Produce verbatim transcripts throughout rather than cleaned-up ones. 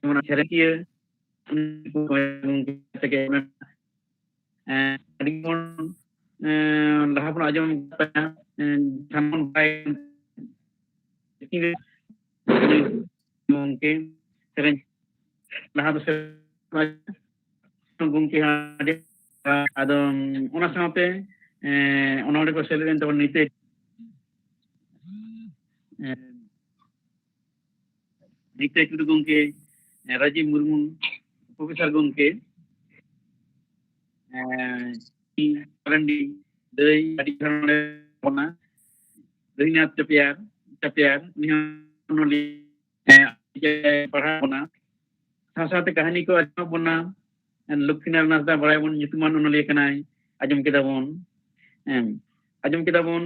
ᱡᱮᱢᱚᱱ ᱥᱮᱨᱮᱧᱠᱤᱭᱟᱹ, ᱩᱱᱤ ᱠᱚ ᱜᱚᱢᱠᱮ ᱛᱟᱠᱚ ᱢᱮᱱᱟᱜᱼᱟ᱾ ᱮᱸ, ᱟᱹᱰᱤ ᱵᱚᱱ, ᱮᱸ, ᱞᱟᱦᱟ ᱵᱚᱱ ᱟᱸᱡᱚᱢ ᱠᱟᱫᱟ, ᱮᱸ, ᱥᱟᱱᱟᱢ ᱵᱚᱱ ᱵᱟᱲᱟᱭ ᱜᱚᱢᱠᱮ ᱥᱮᱨᱮᱧ ᱞᱟᱦᱟ ᱫᱚ ᱥᱮᱨᱮᱧ ᱜᱚᱢᱠᱮ ᱦᱚᱸ ᱟᱹᱰᱤ, ᱟᱫᱚ ᱚᱱᱟ ᱥᱟᱶᱛᱮ, ᱮᱸ, ᱚᱱᱚᱬᱦᱮ ᱠᱚ ᱥᱮᱞᱮᱫ ᱮᱱ ᱛᱟᱵᱚᱱ ᱱᱤᱛᱟᱹᱭ, ᱮᱸ, ᱱᱤᱛᱟᱹᱭ ᱴᱩᱰᱩ ᱜᱚᱢᱠᱮ, ᱮᱸ, ᱨᱟᱡᱤᱵ ᱢᱩᱨᱢᱩ, ᱯᱨᱚᱯᱷᱮᱥᱚᱨ ᱜᱚᱢᱠᱮ, ᱮᱸ, ᱢᱟᱨᱟᱱᱰᱤ ᱫᱟᱹᱭ, ᱟᱹᱰᱤ ᱜᱟᱱ ᱱᱚᱰᱮ ᱵᱚᱱᱟ, ᱨᱚᱵᱤᱱᱫᱨᱚᱱᱟᱛᱷ ᱪᱟᱯᱮᱭᱟᱨ, ᱪᱟᱯᱮᱭᱟᱨ, ᱩᱱᱤ ᱦᱚᱸ ᱱᱚᱰᱮ, ᱮᱸ, ᱯᱟᱲᱦᱟᱣ ᱵᱚᱱᱟ᱾ ᱥᱟᱶ ᱥᱟᱶᱛᱮ ᱠᱟᱹᱦᱱᱤ ᱠᱚ ᱟᱸᱡᱚᱢ ᱵᱚᱱᱟ᱾ ᱞᱚᱠᱠᱷᱤᱱᱟᱨᱟᱭᱚᱱ ᱦᱟᱸᱥᱫᱟ, ᱵᱟᱲᱟᱭ ᱵᱚᱱ, ᱧᱩᱛᱩᱢᱟᱱ ᱚᱱᱚᱞᱤᱭᱟᱹ ᱠᱟᱱᱟᱭ, ᱟᱸᱡᱚᱢ ᱠᱮᱫᱟ ᱵᱚᱱ᱾ ᱮᱢ, ᱟᱸᱡᱚᱢ ᱠᱮᱫᱟ ᱵᱚᱱ᱾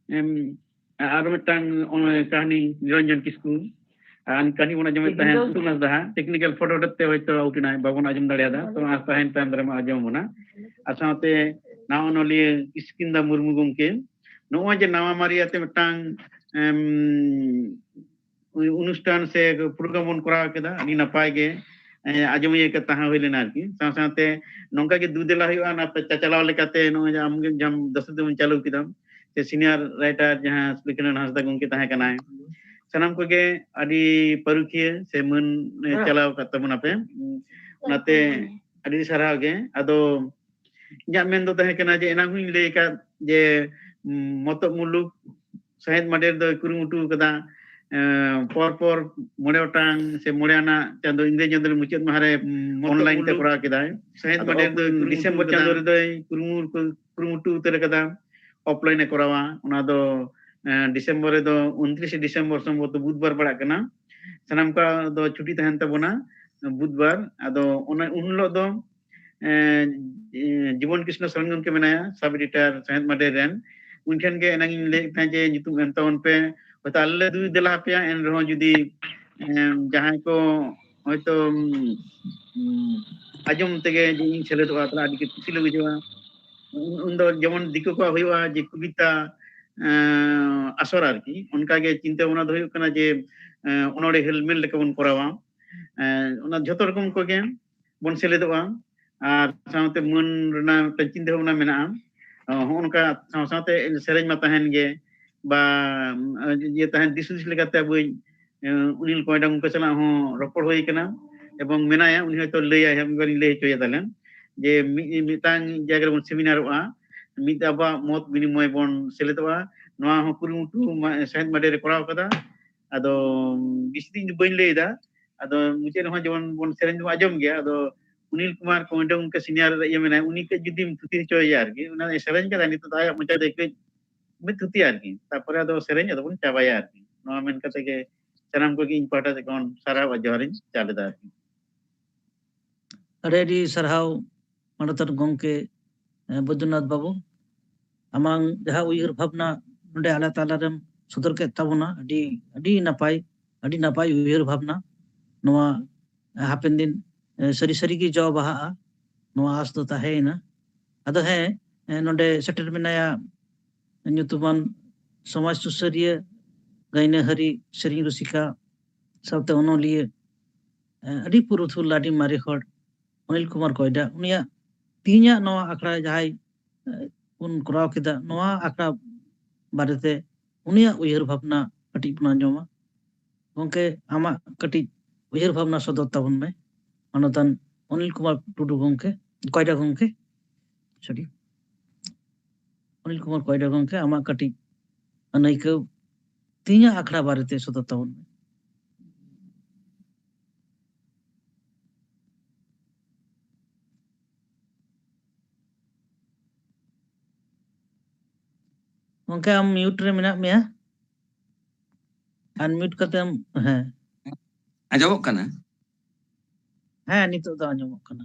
ᱮᱢ, ᱟᱨ ᱢᱤᱫᱴᱟᱝ, ᱚᱱᱮ, ᱠᱟᱹᱦᱱᱤ, ᱱᱤᱨᱚᱧᱡᱚᱱ ᱠᱤᱥᱠᱩ᱾ ᱟᱨ ᱠᱟᱹᱦᱱᱤ ᱵᱚᱱ ᱟᱸᱡᱚᱢᱮᱫ ᱛᱟᱦᱮᱸᱫ, ᱥᱩᱠᱩᱞ ᱦᱟᱸᱥᱫᱟ, ᱦᱟᱸᱜ, technical fault ᱦᱚᱛᱮᱡ ᱛᱮ ᱦᱚᱭᱛᱳ out ᱮᱱᱟᱭ, ᱵᱟᱵᱚᱱ ᱟᱸᱡᱚᱢ ᱫᱟᱲᱮᱭᱟᱫᱟ᱾ ᱛᱚ, ᱟᱥᱟ ᱛᱟᱦᱮᱱ ᱛᱟᱭᱚᱢ ᱫᱟᱨᱟᱢ ᱟᱸᱡᱚᱢ ᱵᱚᱱᱟ᱾ ᱟᱨ ᱥᱟᱶᱛᱮ ᱱᱟᱣᱟ ᱚᱱᱚᱞᱤᱭᱟᱹ ᱠᱤᱥᱠᱤᱱᱫᱟ ᱢᱩᱨᱢᱩ ᱜᱚᱢᱠᱮ, ᱱᱚᱜᱼᱚᱭ ᱡᱮ ᱱᱟᱣᱟ ᱢᱟᱨᱮ ᱟᱛᱮ ᱢᱤᱫᱴᱟᱝ, ᱮᱢ, ᱚᱱᱩᱥᱴᱷᱟᱱ ᱥᱮ program ᱵᱚᱱ ᱠᱚᱨᱟᱣ ᱠᱮᱫᱟ, ᱟᱹᱰᱤ ᱱᱟᱯᱟᱭ ᱜᱮ, ᱮ, ᱟᱸᱡᱚᱢᱤᱭᱟᱹ ᱠᱚ ᱛᱟᱦᱮᱸ ᱦᱩᱭ ᱞᱮᱱᱟ ᱟᱨᱠᱤ᱾ ᱥᱟᱶ ᱥᱟᱶᱛᱮ ᱱᱚᱝᱠᱟ ᱜᱮ ᱫᱩ ᱫᱮᱞᱟ ᱦᱩᱭᱩᱜᱼᱟ, ᱚᱱᱟ ᱪᱟᱪᱟᱞᱟᱣ ᱞᱮᱠᱟᱛᱮ ᱱᱚᱜᱼᱚᱭ ᱡᱮ ᱟᱢ ᱜᱮᱢ ᱡᱟᱦᱟᱸ ᱫᱚᱥᱮ ᱫᱤᱱ ᱪᱟᱹᱞᱩ ᱠᱮᱫᱟᱢ, ᱥᱮ senior writer ᱡᱟᱦᱟᱸ ᱞᱚᱠᱠᱷᱤᱱᱟᱨᱟᱭᱚᱱ ᱦᱟᱸᱥᱫᱟ ᱜᱚᱢᱠᱮ ᱛᱟᱦᱮᱸ ᱠᱟᱱᱟᱭ, ᱥᱟᱱᱟᱢ ᱠᱚᱜᱮ ᱟᱹᱰᱤ ᱯᱟᱹᱨᱩᱠᱷᱤᱭᱟᱹ ᱥᱮ ᱢᱟᱹᱱ, ᱮ, ᱪᱟᱞᱟᱣ ᱟᱠᱟᱫ ᱛᱟᱵᱚᱱᱟᱯᱮ᱾ ᱚᱱᱟᱛᱮ ᱟᱹᱰᱤ ᱥᱟᱨᱦᱟᱣ ᱜᱮ᱾ ᱟᱫᱚ ᱤᱧᱟᱹᱜ ᱢᱮᱱ ᱫᱚ ᱛᱟᱦᱮᱸ ᱠᱟᱱᱟ ᱡᱮ ᱮᱱᱟᱝ ᱦᱚᱸᱧ ᱞᱟᱹᱭ ᱟᱠᱟᱫ ᱡᱮ, ᱩᱢ, ᱢᱚᱛᱚᱵ ᱢᱩᱞᱩᱠ ᱥᱟᱶᱦᱮᱫ ᱢᱟᱰᱮᱨ ᱫᱚᱭ ᱠᱩᱨᱩᱢᱩᱴᱩ ᱠᱟᱫᱟ, ᱮᱸ, ᱯᱚᱨ ᱯᱚᱨ ᱢᱚᱬᱮ ᱜᱚᱴᱟᱝ ᱥᱮ ᱢᱚᱬᱮ ᱟᱱᱟᱜ ᱪᱟᱸᱫᱳ, ᱤᱝᱨᱮᱡᱤ ᱪᱟᱸᱫᱳ ᱨᱮ ᱢᱩᱪᱟᱹᱫ ᱢᱟᱦᱟ ᱨᱮ, ᱩᱢ, online ᱛᱮ ᱠᱚᱨᱟᱣ ᱠᱮᱫᱟᱭ᱾ ᱥᱟᱶᱦᱮᱫ ᱢᱟᱰᱮᱨ ᱫᱚᱭ ᱠᱩᱨᱩᱢᱩᱴᱩ ᱰᱤᱥᱮᱢᱵᱚᱨ ᱠᱟᱫᱟ᱾ ᱪᱟᱸᱫᱳ ᱨᱮᱫᱚᱭ ᱠᱩᱨᱩᱢᱩᱴᱩ, ᱠᱩᱨᱩᱢᱩᱴᱩ ᱩᱛᱟᱹᱨ ᱠᱟᱫᱟ, offline ᱮ ᱠᱚᱨᱟᱣᱟ᱾ ᱚᱱᱟ ᱫᱚ, ᱮᱸ, ᱰᱤᱥᱮᱢᱵᱚᱨ ᱨᱮᱫᱚ, ᱩᱱᱛᱨᱤᱥᱮ ᱰᱤᱥᱮᱢᱵᱚᱨ ᱥᱚᱢᱵᱷᱚᱵᱚᱛᱚ ᱵᱩᱫᱷᱵᱟᱨ ᱯᱟᱲᱟᱜ ᱠᱟᱱᱟ᱾ ᱥᱟᱱᱟᱢ ᱠᱚᱣᱟᱜ ᱫᱚ ᱪᱷᱩᱴᱤ ᱛᱟᱦᱮᱱ ᱛᱟᱵᱚᱱᱟ ᱵᱩᱫᱷᱵᱟᱨ᱾ ᱟᱫᱚ ᱚᱱᱟ, ᱩᱱ ᱦᱤᱞᱳᱜ ᱫᱚ ᱮᱸ, ᱡᱤᱵᱚᱱ ᱠᱨᱤᱥᱱᱚ ᱥᱚᱨᱮᱱ ᱜᱚᱢᱠᱮ ᱢᱮᱱᱟᱭᱟ, sub editor ᱥᱟᱶᱦᱮᱫ ᱢᱟᱰᱮᱨ ᱨᱮᱱ᱾ ᱩᱱᱤ ᱴᱷᱮᱱ ᱜᱮ ᱮᱱᱟᱝ ᱤᱧ ᱞᱟᱹᱭᱮᱫ ᱛᱟᱦᱮᱸᱫ ᱡᱮ ᱧᱩᱛᱩᱢ ᱮᱢ ᱛᱟᱵᱚᱱ ᱯᱮ, ᱦᱚᱭᱛᱳ ᱟᱞᱮ ᱞᱮ ᱫᱩᱭ ᱫᱮᱞᱟ ᱟᱯᱮᱭᱟ, ᱮᱱ ᱨᱮᱦᱚᱸ ᱡᱩᱫᱤ, ᱮᱸ, ᱡᱟᱦᱟᱸᱭ ᱠᱚ ᱦᱚᱭᱛᱳ, ᱩᱢ, ᱩᱢ, ᱟᱸᱡᱚᱢ ᱛᱮᱜᱮ ᱡᱮ ᱤᱧ ᱥᱮᱞᱮᱫᱚᱜᱼᱟ, ᱛᱟᱦᱞᱮ ᱟᱹᱰᱤ ᱜᱮ ᱠᱩᱥᱤ ᱞᱮ ᱵᱩᱡᱷᱟᱹᱣᱟ᱾ ᱩᱱ, ᱩᱱ ᱫᱚ ᱡᱮᱢᱚᱱ ᱫᱤᱠᱩ ᱠᱚᱣᱟᱜ ᱦᱩᱭᱩᱜᱼᱟ ᱡᱮ ᱠᱚᱵᱤᱛᱟ, ᱮᱸ, ᱟᱥᱚᱨ ᱟᱨᱠᱤ, ᱚᱱᱠᱟᱜᱮ ᱪᱤᱱᱛᱟᱹ ᱵᱷᱟᱵᱽᱱᱟ ᱫᱚ ᱦᱩᱭᱩᱜ ᱠᱟᱱᱟ ᱡᱮ, ᱮᱸ, ᱚᱱᱚᱬᱦᱮ ᱦᱮᱞᱢᱮᱞ ᱞᱮᱠᱟ ᱵᱚᱱ ᱠᱚᱨᱟᱣᱟ᱾ ᱚᱱᱟ ᱡᱷᱚᱛᱚ ᱨᱚᱠᱚᱢ ᱠᱚᱜᱮ ᱵᱚᱱ ᱥᱮᱞᱮᱫᱚᱜᱼᱟ᱾ ᱟᱨ ᱥᱟᱶᱛᱮ ᱢᱟᱹᱱ ᱨᱮᱱᱟᱜ ᱢᱤᱫᱴᱟᱝ ᱪᱤᱱᱛᱟᱹ ᱵᱷᱟᱵᱽᱱᱟ ᱢᱮᱱᱟᱜᱼᱟ᱾ ᱱᱚᱜᱼᱚ ᱱᱚᱝᱠᱟ ᱥᱟᱶ ᱥᱟᱶᱛᱮ ᱥᱮᱨᱮᱧ ᱢᱟ ᱛᱟᱦᱮᱱ ᱜᱮ, ᱵᱟ ᱤᱭᱟᱹ ᱛᱟᱦᱮᱱ ᱫᱤᱥ ᱦᱩᱫᱤᱥ ᱞᱮᱠᱟᱛᱮ ᱟᱵᱚᱭᱤᱡ ᱩᱱᱤᱞ ᱠᱚᱭᱰᱟ ᱜᱚᱢᱠᱮ ᱥᱟᱞᱟᱜ ᱦᱚᱸ ᱨᱚᱯᱚᱲ ᱦᱩᱭ ᱠᱟᱱᱟ᱾ ᱮᱵᱚᱝ ᱢᱮᱱᱟᱭᱟ, ᱩᱱᱤ ᱦᱚᱭᱛᱳ ᱞᱟᱹᱭᱟᱭ, ᱦᱟᱸᱜ ᱢᱤᱫ ᱵᱟᱨᱤᱧ ᱞᱟᱹᱭ ᱦᱚᱪᱚᱭᱟ ᱛᱟᱦᱞᱮ, ᱡᱮ ᱢᱤᱫ ᱢᱤᱫᱴᱟᱝ ᱡᱟᱭᱜᱟ ᱨᱮᱵᱚᱱ ᱥᱮᱢᱤᱱᱟᱨᱚᱜᱼᱟ, ᱢᱤᱫ ᱟᱵᱚᱣᱟᱜ ᱢᱚᱛ ᱵᱤᱱᱤᱢᱚᱭ ᱵᱚᱱ ᱥᱮᱞᱮᱫᱚᱜᱼᱟ᱾ ᱱᱚᱣᱟ ᱦᱚᱸ ᱠᱩᱨᱩᱢᱩᱴᱩ ᱥᱟᱦᱮᱫ ᱢᱟᱰᱮ ᱨᱮ ᱠᱚᱨᱟᱣ ᱠᱟᱫᱟ᱾ ᱟᱫᱚ ᱵᱮᱥᱤ ᱫᱤᱱ ᱫᱚ ᱵᱟᱹᱧ ᱞᱟᱹᱭ ᱮᱫᱟ᱾ ᱟᱫᱚ ᱢᱩᱪᱟᱹᱫ ᱨᱮᱦᱚᱸ ᱡᱮᱢᱚᱱ ᱵᱚᱱ ᱥᱮᱨᱮᱧ ᱫᱚᱵᱚᱱ ᱟᱸᱡᱚᱢ ᱜᱮᱭᱟ᱾ ᱟᱫᱚ ᱩᱱᱤᱞ ᱠᱩᱢᱟᱨ ᱠᱚᱭᱰᱟ ᱜᱚᱢᱠᱮ ᱥᱤᱱᱤᱭᱟᱨ ᱤᱭᱟᱹ ᱢᱮᱱᱟᱭ, ᱩᱱᱤ ᱠᱟᱹᱡ ᱡᱩᱫᱤᱢ ᱛᱷᱩᱛᱤ ᱦᱚᱪᱚᱭᱮᱭᱟ ᱟᱨᱠᱤ, ᱚᱱᱟ ᱥᱮᱨᱮᱧ ᱠᱟᱫᱟ ᱱᱤᱛᱚᱜ ᱫᱚ ᱟᱭᱟᱜ ᱢᱚᱪᱟ ᱛᱮ ᱠᱟᱹᱡ ᱢᱤᱫ ᱛᱷᱩᱛᱤ ᱟᱨᱠᱤ, ᱛᱟᱨᱯᱚᱨᱮ ᱟᱫᱚ ᱥᱮᱨᱮᱧ ᱟᱫᱚ ᱵᱚᱱ ᱪᱟᱵᱟᱭᱟ ᱟᱨᱠᱤ᱾ ᱱᱚᱣᱟ ᱢᱮᱱ ᱠᱟᱛᱮ ᱜᱮ ᱥᱟᱱᱟᱢ ᱠᱚᱜᱮ ᱤᱧ ᱯᱟᱦᱴᱟ ᱥᱮᱫ ᱠᱷᱚᱱ ᱥᱟᱨᱦᱟᱣ ᱟᱨ ᱡᱚᱦᱟᱨᱤᱧ ᱪᱟᱞ ᱮᱫᱟ ᱟᱨᱠᱤ᱾ ᱟᱹᱰᱤ ᱟᱹᱰᱤ ᱥᱟᱨᱦᱟᱣ ᱢᱟᱱᱚᱛᱟᱱ ᱜᱚᱢᱠᱮ ᱵᱳᱭᱫᱚᱱᱟᱛᱷ ᱵᱟᱵᱩ, ᱟᱢᱟᱝ ᱡᱟᱦᱟᱸ ᱩᱭᱦᱟᱹᱨ ᱵᱷᱟᱵᱽᱱᱟ ᱱᱚᱰᱮ ᱟᱞᱮ ᱛᱟᱞᱟᱨᱮᱢ ᱥᱚᱫᱚᱨ ᱠᱮᱫ ᱛᱟᱵᱚᱱᱟ, ᱟᱹᱰᱤ ᱟᱹᱰᱤ ᱱᱟᱯᱟᱭ, ᱟᱹᱰᱤ ᱱᱟᱯᱟᱭ ᱩᱭᱦᱟᱹᱨ ᱵᱷᱟᱵᱽᱱᱟ᱾ ᱱᱚᱣᱟ ᱦᱟᱯᱮᱱ ᱫᱤᱱ ᱥᱟᱹᱨᱤ ᱥᱟᱹᱨᱤ ᱜᱮ ᱡᱚ ᱵᱟᱦᱟᱜᱼᱟ, ᱱᱚᱣᱟ ᱟᱸᱥ ᱫᱚ ᱛᱟᱦᱮᱸᱭᱮᱱᱟ᱾ ᱟᱫᱚ ᱦᱮᱸ, ᱱᱚᱰᱮ ᱥᱮᱴᱮᱨ ᱢᱮᱱᱟᱭᱟ ᱧᱩᱛᱩᱢᱟᱱ ᱥᱚᱢᱟᱡᱽ ᱥᱩᱥᱟᱹᱨᱤᱭᱟᱹ, ᱜᱟᱭᱱᱟᱹᱦᱟᱹᱨᱤ, ᱥᱮᱨᱮᱧ ᱨᱩᱥᱤᱠᱟ, ᱥᱟᱶᱛᱮ ᱚᱱᱚᱞᱤᱭᱟᱹ, ᱟᱹᱰᱤ ᱯᱩᱨᱩᱫᱷᱩᱞ, ᱟᱹᱰᱤ ᱢᱟᱨᱮ ᱦᱚᱲ ᱚᱱᱤᱞ ᱠᱩᱢᱟᱨ ᱠᱚᱭᱰᱟ᱾ ᱩᱱᱤᱭᱟᱜ ᱛᱮᱦᱮᱧᱟᱜ ᱱᱚᱣᱟ ᱟᱠᱷᱲᱟ ᱡᱟᱦᱟᱸᱭ ᱵᱚᱱ ᱠᱚᱨᱟᱣ ᱠᱮᱫᱟ, ᱱᱚᱣᱟ ᱟᱠᱷᱲᱟ ᱵᱟᱨᱮᱛᱮ ᱩᱱᱤᱭᱟᱜ ᱩᱭᱦᱟᱹᱨ ᱵᱷᱟᱵᱽᱱᱟ ᱠᱟᱹᱴᱤᱡ ᱵᱚᱱ ᱟᱸᱡᱚᱢᱟ᱾ ᱜᱚᱢᱠᱮ, ᱟᱢᱟᱜ ᱠᱟᱹᱴᱤᱡ ᱩᱭᱦᱟᱹᱨ ᱵᱷᱟᱵᱽᱱᱟ ᱥᱚᱫᱚᱨ ᱛᱟᱵᱚᱱ ᱢᱮ, ᱢᱟᱱᱚᱛᱟᱱ ᱚᱱᱤᱞ ᱠᱩᱢᱟᱨ ᱴᱩᱰᱩ ᱜᱚᱢᱠᱮ, ᱠᱚᱭᱰᱟ ᱜᱚᱢᱠᱮ, ᱥᱚᱨᱤ, ᱚᱱᱤᱞ ᱠᱩᱢᱟᱨ ᱠᱚᱭᱰᱟ ᱜᱚᱢᱠᱮ, ᱟᱢᱟᱜ ᱠᱟᱹᱴᱤᱡ ᱟᱹᱱᱟᱹᱭᱠᱟᱹᱣ ᱛᱮᱦᱮᱧᱟᱜ ᱟᱠᱷᱲᱟ ᱵᱟᱨᱮᱛᱮ ᱥᱚᱫᱚᱨ ᱛᱟᱵᱚᱱ ᱢᱮ᱾ ᱜᱚᱢᱠᱮ, ᱟᱢ ᱢᱤᱭᱩᱴ ᱨᱮ ᱢᱮᱱᱟᱜ ᱢᱮᱭᱟ, ᱟᱱᱢᱤᱭᱩᱴ ᱠᱟᱛᱮᱢ, ᱦᱮᱸ᱾ ᱟᱸᱡᱚᱢᱚᱜ ᱠᱟᱱᱟ? ᱦᱮᱸ, ᱱᱤᱛᱚᱜ ᱫᱚ ᱟᱸᱡᱚᱢᱚᱜ ᱠᱟᱱᱟ᱾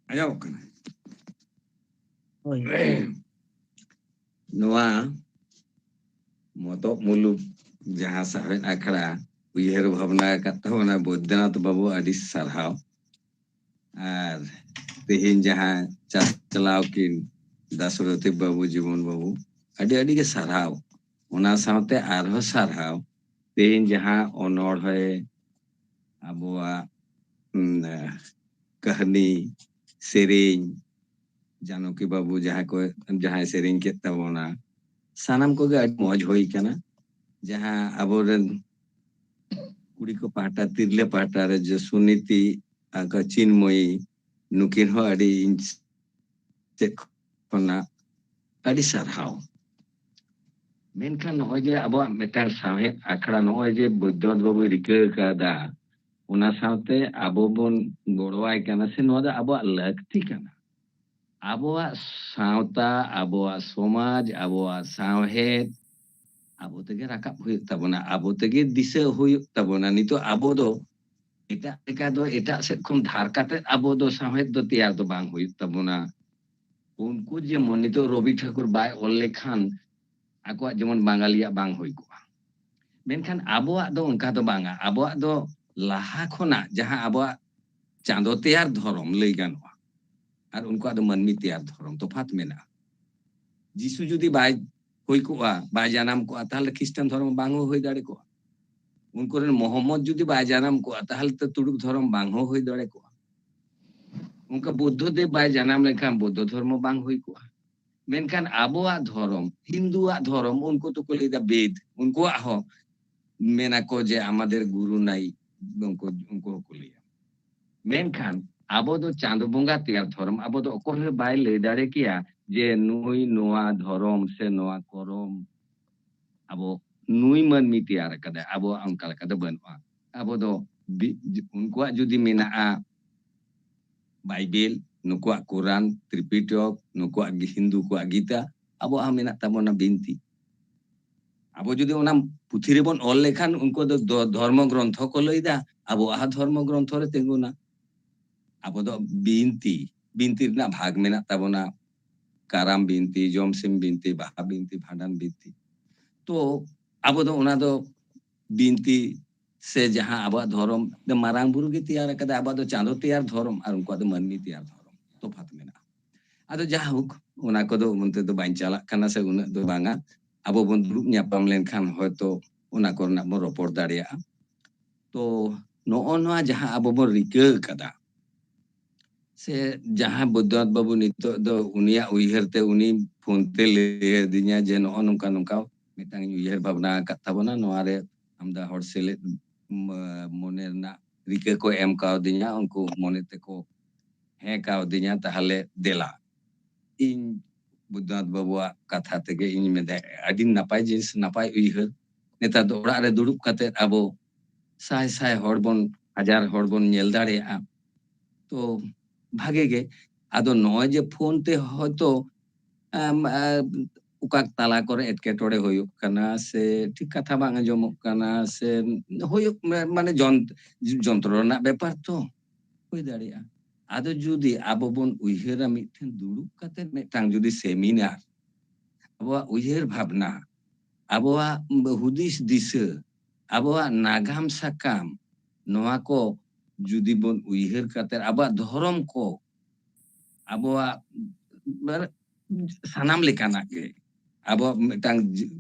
ᱟᱸᱡᱚᱢᱚᱜ ᱠᱟᱱᱟ᱾ ᱦᱳᱭ᱾ ᱱᱚᱣᱟ ᱢᱚᱛᱚᱵ ᱢᱩᱞᱩᱠ ᱡᱟᱦᱟᱸ ᱥᱟᱶᱦᱮᱫ ᱟᱠᱷᱲᱟ ᱩᱭᱦᱟᱹᱨ ᱵᱷᱟᱵᱽᱱᱟ ᱟᱠᱟᱫ ᱛᱟᱵᱚᱱᱟ ᱵᱳᱭᱫᱚᱱᱟᱛᱷ ᱵᱟᱵᱩ, ᱟᱹᱰᱤ ᱥᱟᱨᱦᱟᱣ᱾ ᱟᱨ ᱛᱮᱦᱮᱧ ᱡᱟᱦᱟᱸ ᱪᱟᱪᱞᱟᱣ ᱠᱤᱱ ᱫᱟᱥᱨᱚᱛᱷᱤ ᱵᱟᱹᱵᱩ, ᱡᱤᱵᱚᱱ ᱵᱟᱹᱵᱩ, ᱟᱹᱰᱤ ᱟᱹᱰᱤ ᱜᱮ ᱥᱟᱨᱦᱟᱣ᱾ ᱚᱱᱟ ᱥᱟᱶᱛᱮ ᱟᱨᱦᱚᱸ ᱥᱟᱨᱦᱟᱣ ᱛᱮᱦᱮᱧ ᱡᱟᱦᱟᱸ ᱚᱱᱚᱬᱦᱮ ᱟᱵᱚᱣᱟᱜ ᱩᱢ, ᱠᱟᱹᱦᱱᱤ, ᱥᱮᱨᱮᱧ, ᱡᱟᱱᱚᱠᱤ ᱵᱟᱹᱵᱩ ᱡᱟᱦᱟᱸ ᱠᱚ, ᱡᱟᱦᱟᱸᱭ ᱥᱮᱨᱮᱧ ᱠᱮᱫ ᱛᱟᱵᱚᱱᱟ, ᱥᱟᱱᱟᱢ ᱠᱚᱜᱮ ᱟᱹᱰᱤ ᱢᱚᱡᱽ ᱦᱩᱭ ᱠᱟᱱᱟ᱾ ᱡᱟᱦᱟᱸ ᱟᱵᱚᱨᱮᱱ ᱠᱩᱲᱤ ᱠᱚ ᱯᱟᱦᱴᱟ, ᱛᱤᱨᱞᱟᱹ ᱯᱟᱦᱴᱟ ᱨᱮ ᱡᱮ ᱥᱩᱱᱤᱛᱤ ᱟᱨ ᱪᱤᱱᱢᱚᱭᱤ, ᱱᱩᱠᱤᱱ ᱦᱚᱸ ᱟᱹᱰᱤ ᱤᱧ ᱥᱮᱫ ᱠᱷᱚᱱᱟᱜ ᱟᱹᱰᱤ ᱥᱟᱨᱦᱟᱣ᱾ ᱢᱮᱱᱠᱷᱟᱱ ᱱᱚᱜᱼᱚᱭ ᱡᱮ ᱟᱵᱚᱣᱟᱜ ᱢᱤᱫᱴᱟᱝ ᱥᱟᱶᱦᱮᱫ ᱟᱠᱷᱲᱟ, ᱱᱚᱜᱼᱚᱭ ᱡᱮ ᱵᱳᱭᱫᱚᱱᱟᱛᱷ ᱵᱟᱵᱩᱭ ᱨᱤᱠᱟᱹ ᱟᱠᱟᱫᱟ, ᱚᱱᱟ ᱥᱟᱶᱛᱮ ᱟᱵᱚ ᱵᱚᱱ ᱜᱚᱲᱚᱣᱟᱭ ᱠᱟᱱᱟ, ᱥᱮ ᱱᱚᱣᱟ ᱫᱚ ᱟᱵᱚᱣᱟᱜ ᱞᱟᱹᱠᱛᱤ ᱠᱟᱱᱟ᱾ ᱟᱵᱚᱣᱟᱜ ᱥᱟᱶᱛᱟ, ᱟᱵᱚᱣᱟᱜ ᱥᱚᱢᱟᱡᱽ, ᱟᱵᱚᱣᱟᱜ ᱥᱟᱶᱦᱮᱫ ᱟᱵᱚ ᱛᱮᱜᱮ ᱨᱟᱠᱟᱵ ᱦᱩᱭᱩᱜ ᱛᱟᱵᱚᱱᱟ, ᱟᱵᱚ ᱛᱮᱜᱮ ᱫᱤᱥᱟᱹ ᱦᱩᱭᱩᱜ ᱛᱟᱵᱚᱱᱟ᱾ ᱱᱤᱛᱚᱜ ᱟᱵᱚ ᱫᱚ ᱮᱴᱟᱜ ᱞᱮᱠᱟ ᱫᱚ, ᱮᱴᱟᱜ ᱥᱮᱫ ᱠᱷᱚᱱ ᱫᱷᱟᱨ ᱠᱟᱛᱮ ᱟᱵᱚ ᱫᱚ ᱥᱟᱶᱦᱮᱫ ᱫᱚ ᱛᱮᱭᱟᱨ ᱫᱚ ᱵᱟᱝ ᱦᱩᱭᱩᱜ ᱛᱟᱵᱚᱱᱟ᱾ ᱩᱱᱠᱩ ᱡᱮᱢᱚᱱ ᱱᱤᱛᱚᱜ ᱨᱚᱵᱤ ᱴᱷᱟᱠᱩᱨ ᱵᱟᱭ ᱚᱞ ᱞᱮᱠᱷᱟᱱ ᱟᱠᱚᱣᱟᱜ ᱡᱮᱢᱚᱱ ᱵᱟঙᱟᱞᱤᱭᱟᱜ ᱵᱟᱝ ᱦᱩᱭ ᱠᱚᱜᱼᱟ, ᱢᱮᱱᱠᱷᱟᱱ ᱟᱵᱚᱣᱟᱜ ᱫᱚ ᱚᱱᱠᱟ ᱫᱚ ᱵᱟᱝᱟ᱾ ᱟᱵᱚᱣᱟᱜ ᱫᱚ ᱞᱟᱦᱟ ᱠᱷᱚᱱᱟᱜ ᱡᱟᱦᱟᱸ ᱟᱵᱚᱣᱟᱜ ᱪᱟᱸᱫᱚ ᱛᱮᱭᱟᱨ ᱫᱷᱚᱨᱚᱢ ᱞᱟᱹᱭ ᱜᱟᱱᱚᱜᱼᱟ, ᱟᱨ ᱩᱱᱠᱩᱣᱟᱜ ᱫᱚ ᱢᱟᱹᱱᱢᱤ ᱛᱮᱭᱟᱨ ᱫᱷᱚᱨᱚᱢ, ᱛᱚᱯᱷᱟᱛ ᱢᱮᱱᱟᱜᱼᱟ᱾ ᱡᱤᱥᱩ ᱡᱩᱫᱤ ᱵᱟᱭ ᱦᱩᱭ ᱠᱚᱜᱼᱟ, ᱵᱟᱭ ᱡᱟᱱᱟᱢ ᱠᱚᱜᱼᱟ, ᱛᱟᱦᱚᱞᱮ ᱠᱷᱨᱤᱥᱴᱟᱱ ᱫᱷᱚᱨᱚᱢ ᱵᱟᱝ ᱦᱚᱸ ᱦᱩᱭ ᱫᱟᱲᱮ ᱠᱚᱜᱼᱟ᱾ ᱩᱱᱠᱩ ᱨᱮᱱ ᱢᱚᱦᱚᱢᱢᱚᱫ ᱡᱩᱫᱤ ᱵᱟᱭ ᱡᱟᱱᱟᱢ ᱠᱚᱜᱼᱟ, ᱛᱟᱦᱚᱞᱮ ᱛᱚ ᱛᱩᱲᱩᱠ ᱫᱷᱚᱨᱚᱢ ᱵᱟᱝ ᱦᱚᱸ ᱦᱩᱭ ᱫᱟᱲᱮ ᱠᱚᱜᱼᱟ᱾ ᱚᱱᱠᱟ ᱵᱩᱫᱽᱫᱷᱚ ᱫᱮᱵ ᱵᱟᱭ ᱡᱟᱱᱟᱢ ᱞᱮᱱᱠᱷᱟᱱ ᱵᱩᱫᱽᱫᱷᱚ ᱫᱷᱚᱨᱢᱚ ᱵᱟᱝ ᱦᱩᱭ ᱠᱚᱜᱼᱟ᱾ ᱢᱮᱱᱠᱷᱟᱱ ᱟᱵᱚᱣᱟᱜ ᱫᱷᱚᱨᱚᱢ, ᱦᱤᱱᱫᱩᱣᱟᱜ ᱫᱷᱚᱨᱚᱢ, ᱩᱱᱠᱩ ᱫᱚᱠᱚ ᱞᱟᱹᱭᱫᱟ ᱵᱮᱫ, ᱩᱱᱠᱩᱣᱟᱜ ᱦᱚᱸ ᱢᱮᱱᱟ ᱠᱚ ᱡᱮ ᱟᱢᱟᱫᱮᱨ ᱜᱩᱨᱩ ᱱᱟᱭ, ᱩᱱᱠᱩ, ᱩᱱᱠᱩ ᱦᱚᱸᱠᱚ ᱞᱟᱹᱭᱟ᱾ ᱢᱮᱱᱠᱷᱟᱱ ᱟᱵᱚ ᱫᱚ ᱪᱟᱸᱫᱚ ᱵᱚᱸᱜᱟ ᱛᱮᱭᱟᱨ ᱫᱷᱚᱨᱚᱢ, ᱟᱵᱚ ᱫᱚ ᱚᱠᱚᱭ ᱦᱚᱸ ᱵᱟᱭ ᱞᱟᱹᱭ ᱫᱟᱲᱮ ᱠᱮᱭᱟ ᱡᱮ ᱱᱩᱭ ᱱᱚᱣᱟ ᱫᱷᱚᱨᱚᱢ ᱥᱮ ᱱᱚᱣᱟ ᱠᱚᱨᱚᱢ ᱟᱵᱚ ᱱᱩᱭ ᱢᱟᱹᱱᱢᱤ ᱛᱮᱭᱟᱨ ᱟᱠᱟᱫᱟᱭ, ᱟᱵᱚᱣᱟᱜ ᱚᱱᱠᱟ ᱞᱮᱠᱟ ᱫᱚ ᱵᱟᱹᱱᱩᱜᱼᱟ᱾ ᱟᱵᱚ ᱫᱚ ᱵᱤ-, ᱩᱱᱠᱩᱣᱟᱜ ᱡᱩᱫᱤ ᱢᱮᱱᱟᱜᱼᱟ ᱵᱟᱭᱵᱮᱞ, ᱱᱩᱠᱩᱣᱟᱜ ᱠᱳᱨᱟᱱ, ᱛᱨᱤᱯᱤᱴᱚᱠ, ᱱᱩᱠᱩᱣᱟᱜ ᱜᱤ-, ᱦᱤᱱᱫᱩ ᱠᱚᱣᱟᱜ ᱜᱤᱛᱟ, ᱟᱵᱚᱣᱟᱜ ᱦᱚᱸ ᱢᱮᱱᱟᱜ ᱛᱟᱵᱚᱱᱟ ᱵᱤᱱᱛᱤ᱾ ᱟᱵᱚ ᱡᱩᱫᱤ ᱚᱱᱟ ᱯᱩᱛᱷᱤ ᱨᱮᱵᱚᱱ ᱚᱞ ᱞᱮᱠᱷᱟᱱ ᱩᱱᱠᱩ ᱫᱚ ᱫᱚ-, ᱫᱷᱚᱨᱢᱚ ᱜᱨᱚᱱᱛᱷᱚ ᱠᱚ ᱞᱟᱹᱭᱫᱟ, ᱟᱵᱚᱣᱟᱜ ᱦᱚᱸ ᱫᱷᱚᱨᱢᱚ ᱜᱨᱚᱱᱛᱷᱚ ᱨᱮ ᱛᱤᱸᱜᱩᱱᱟ᱾ ᱟᱵᱚ ᱫᱚ ᱵᱤᱱᱛᱤ, ᱵᱤᱱᱛᱤ ᱨᱮᱱᱟᱜ ᱵᱷᱟᱜᱽ ᱢᱮᱱᱟᱜ ᱛᱟᱵᱚᱱᱟ, ᱠᱟᱨᱟᱢ ᱵᱤᱱᱛᱤ, ᱡᱚᱢᱥᱤᱢ ᱵᱤᱱᱛᱤ, ᱵᱟᱦᱟ ᱵᱤᱱᱛᱤ, ᱵᱷᱟᱸᱰᱟᱱ ᱵᱤᱱᱛᱤ᱾ ᱛᱚ ᱟᱵᱚ ᱫᱚ ᱚᱱᱟ ᱫᱚ ᱵᱤᱱᱛᱤ ᱥᱮ ᱡᱟᱦᱟᱸ ᱟᱵᱚᱣᱟᱜ ᱫᱷᱚᱨᱚᱢ ᱫᱚ ᱢᱟᱨᱟᱝ ᱵᱩᱨᱩ ᱜᱮ ᱛᱮᱭᱟᱨ ᱟᱠᱟᱫᱟ, ᱟᱵᱚᱣᱟᱜ ᱫᱚ ᱪᱟᱸᱫᱚ ᱛᱮᱭᱟᱨ ᱫᱷᱚᱨᱚᱢ ᱟᱨ ᱩᱱᱠᱩᱣᱟᱜ ᱫᱚ ᱢᱟᱹᱱᱢᱤ ᱛᱮᱭᱟᱨ ᱫᱷᱚᱨᱚᱢ, ᱛᱚᱯᱷᱟᱛ ᱢᱮᱱᱟᱜᱼᱟ᱾ ᱟᱫᱚ ᱡᱟᱦᱳᱠ, ᱚᱱᱟ ᱠᱚᱫᱚ ᱚᱱᱛᱮ ᱫᱚ ᱵᱟᱹᱧ ᱪᱟᱞᱟᱜ ᱠᱟᱱᱟ ᱥᱮ ᱩᱱᱟᱹᱜ ᱫᱚ ᱵᱟᱝᱟ᱾ ᱟᱵᱚ ᱵᱚᱱ ᱫᱩᱲᱩᱵ ᱧᱟᱯᱟᱢ ᱞᱮᱱᱠᱷᱟᱱ ᱦᱚᱭᱛᱚ ᱚᱱᱟ ᱠᱚᱨᱮᱱᱟᱜ ᱵᱚᱱ ᱨᱚᱯᱚᱲ ᱫᱟᱲᱮᱭᱟᱜᱼᱟ᱾ ᱛᱚ ᱱᱚᱜᱼᱚ ᱱᱚᱣᱟ ᱡᱟᱦᱟᱸ ᱟᱵᱚ ᱵᱚᱱ ᱨᱤᱠᱟᱹ ᱟᱠᱟᱫᱟ, ᱥᱮ ᱡᱟᱦᱟᱸ ᱵᱳᱭᱫᱚᱱᱟᱛᱷ ᱵᱟᱹᱵᱩ ᱱᱤᱛᱚᱜ ᱫᱚ ᱩᱱᱤᱭᱟᱜ ᱩᱭᱦᱟᱹᱨ ᱛᱮ ᱩᱱᱤ ᱯᱷᱳᱱ ᱛᱮ ᱞᱟᱹᱭ ᱟᱹᱫᱤᱧᱟ ᱡᱮ ᱱᱚᱜᱼᱚ ᱱᱚᱝᱠᱟ ᱱᱚᱝᱠᱟ ᱢᱤᱫᱴᱟᱝ ᱤᱧ ᱩᱭᱦᱟᱹᱨ ᱵᱷᱟᱵᱽᱱᱟ ᱟᱠᱟᱫ ᱛᱟᱵᱚᱱᱟ, ᱱᱚᱣᱟ ᱨᱮ ᱟᱢᱫᱟ ᱦᱚᱲ ᱥᱮᱞᱮᱫ ᱢ-, ᱢᱚᱱᱮ ᱨᱮᱱᱟᱜ ᱨᱤᱠᱟᱹ ᱠᱚ ᱮᱢ ᱠᱟᱣᱫᱤᱧᱟ, ᱩᱱᱠᱩ ᱢᱚᱱᱮ ᱛᱮᱠᱚ ᱦᱮᱸ ᱠᱟᱣᱫᱤᱧᱟ, ᱛᱟᱦᱞᱮ ᱫᱮᱞᱟ᱾ ᱤᱧ ᱵᱳᱭᱫᱚᱱᱟᱛᱷ ᱵᱟᱹᱵᱩᱣᱟᱜ ᱠᱟᱛᱷᱟ ᱛᱮᱜᱮ ᱤᱧ ᱢᱮᱱᱫᱟ, ᱟᱹᱰᱤ ᱱᱟᱯᱟᱭ ᱡᱤᱱᱤᱥ, ᱱᱟᱯᱟᱭ ᱩᱭᱦᱟᱹᱨ᱾ ᱱᱮᱛᱟᱨ ᱫᱚ ᱚᱲᱟᱜ ᱨᱮ ᱫᱩᱲᱩᱵ ᱠᱟᱛᱮᱫ ᱟᱵᱚ ᱥᱟᱭ ᱥᱟᱭ ᱦᱚᱲ ᱵᱚᱱ, ᱦᱟᱡᱟᱨ ᱦᱚᱲ ᱵᱚᱱ ᱧᱮᱞ ᱫᱟᱲᱮᱭᱟᱜᱼᱟ᱾ ᱛᱚ ᱵᱷᱟᱜᱮ ᱜᱮ᱾ ᱟᱫᱚ ᱱᱚᱜᱼᱚᱭ ᱡᱮ ᱯᱷᱳᱱ ᱛᱮ ᱦᱚᱭᱛᱳ, ᱟᱢ, ᱟ, ᱚᱠᱟ ᱛᱟᱞᱟ ᱠᱚᱨᱮ ᱮᱴᱠᱮᱴᱚᱬᱮ ᱦᱩᱭᱩᱜ ᱠᱟᱱᱟ, ᱥᱮ ᱴᱷᱤᱠ ᱠᱟᱛᱷᱟ ᱵᱟᱝ ᱟᱸᱡᱚᱢᱚᱜ ᱠᱟᱱᱟ, ᱥᱮ ᱦᱩᱭᱩᱜ ᱢᱟ-, ᱢᱟᱱᱮ ᱡᱚᱱ-, ᱡᱚᱱᱛᱨᱚ ᱨᱮᱱᱟᱜ ᱵᱮᱯᱟᱨ ᱛᱚ ᱦᱩᱭ ᱫᱟᱲᱮᱭᱟᱜᱼᱟ᱾ ᱟᱫᱚ ᱡᱩᱫᱤ ᱟᱵᱚ ᱵᱚᱱ ᱩᱭᱦᱟᱹᱨᱟ ᱢᱤᱫᱴᱷᱮᱱ ᱫᱩᱲᱩᱵ ᱠᱟᱛᱮ ᱢᱤᱫᱴᱟᱝ ᱡᱩᱫᱤ ᱥᱮᱢᱤᱱᱟᱨ, ᱟᱵᱚᱣᱟᱜ ᱩᱭᱦᱟᱹᱨ ᱵᱷᱟᱵᱽᱱᱟ, ᱟᱵᱚᱣᱟᱜ ᱦᱩᱫᱤᱥ ᱫᱤᱥᱟᱹ, ᱟᱵᱚᱣᱟᱜ ᱱᱟᱜᱟᱢ ᱥᱟᱠᱟᱢ, ᱱᱚᱣᱟ ᱠᱚ ᱡᱩᱫᱤ ᱵᱚᱱ ᱩᱭᱦᱟᱹᱨ ᱠᱟᱛᱮ ᱟᱵᱚᱣᱟᱜ ᱫᱷᱚᱨᱚᱢ ᱠᱚ, ᱟᱵᱚᱣᱟᱜ ᱢᱟᱱᱮ ᱥᱟᱱᱟᱢ ᱞᱮᱠᱟᱱᱟᱜ ᱜᱮ, ᱟᱵᱚᱣᱟᱜ ᱢᱤᱫᱴᱟᱝ ᱡᱤ-,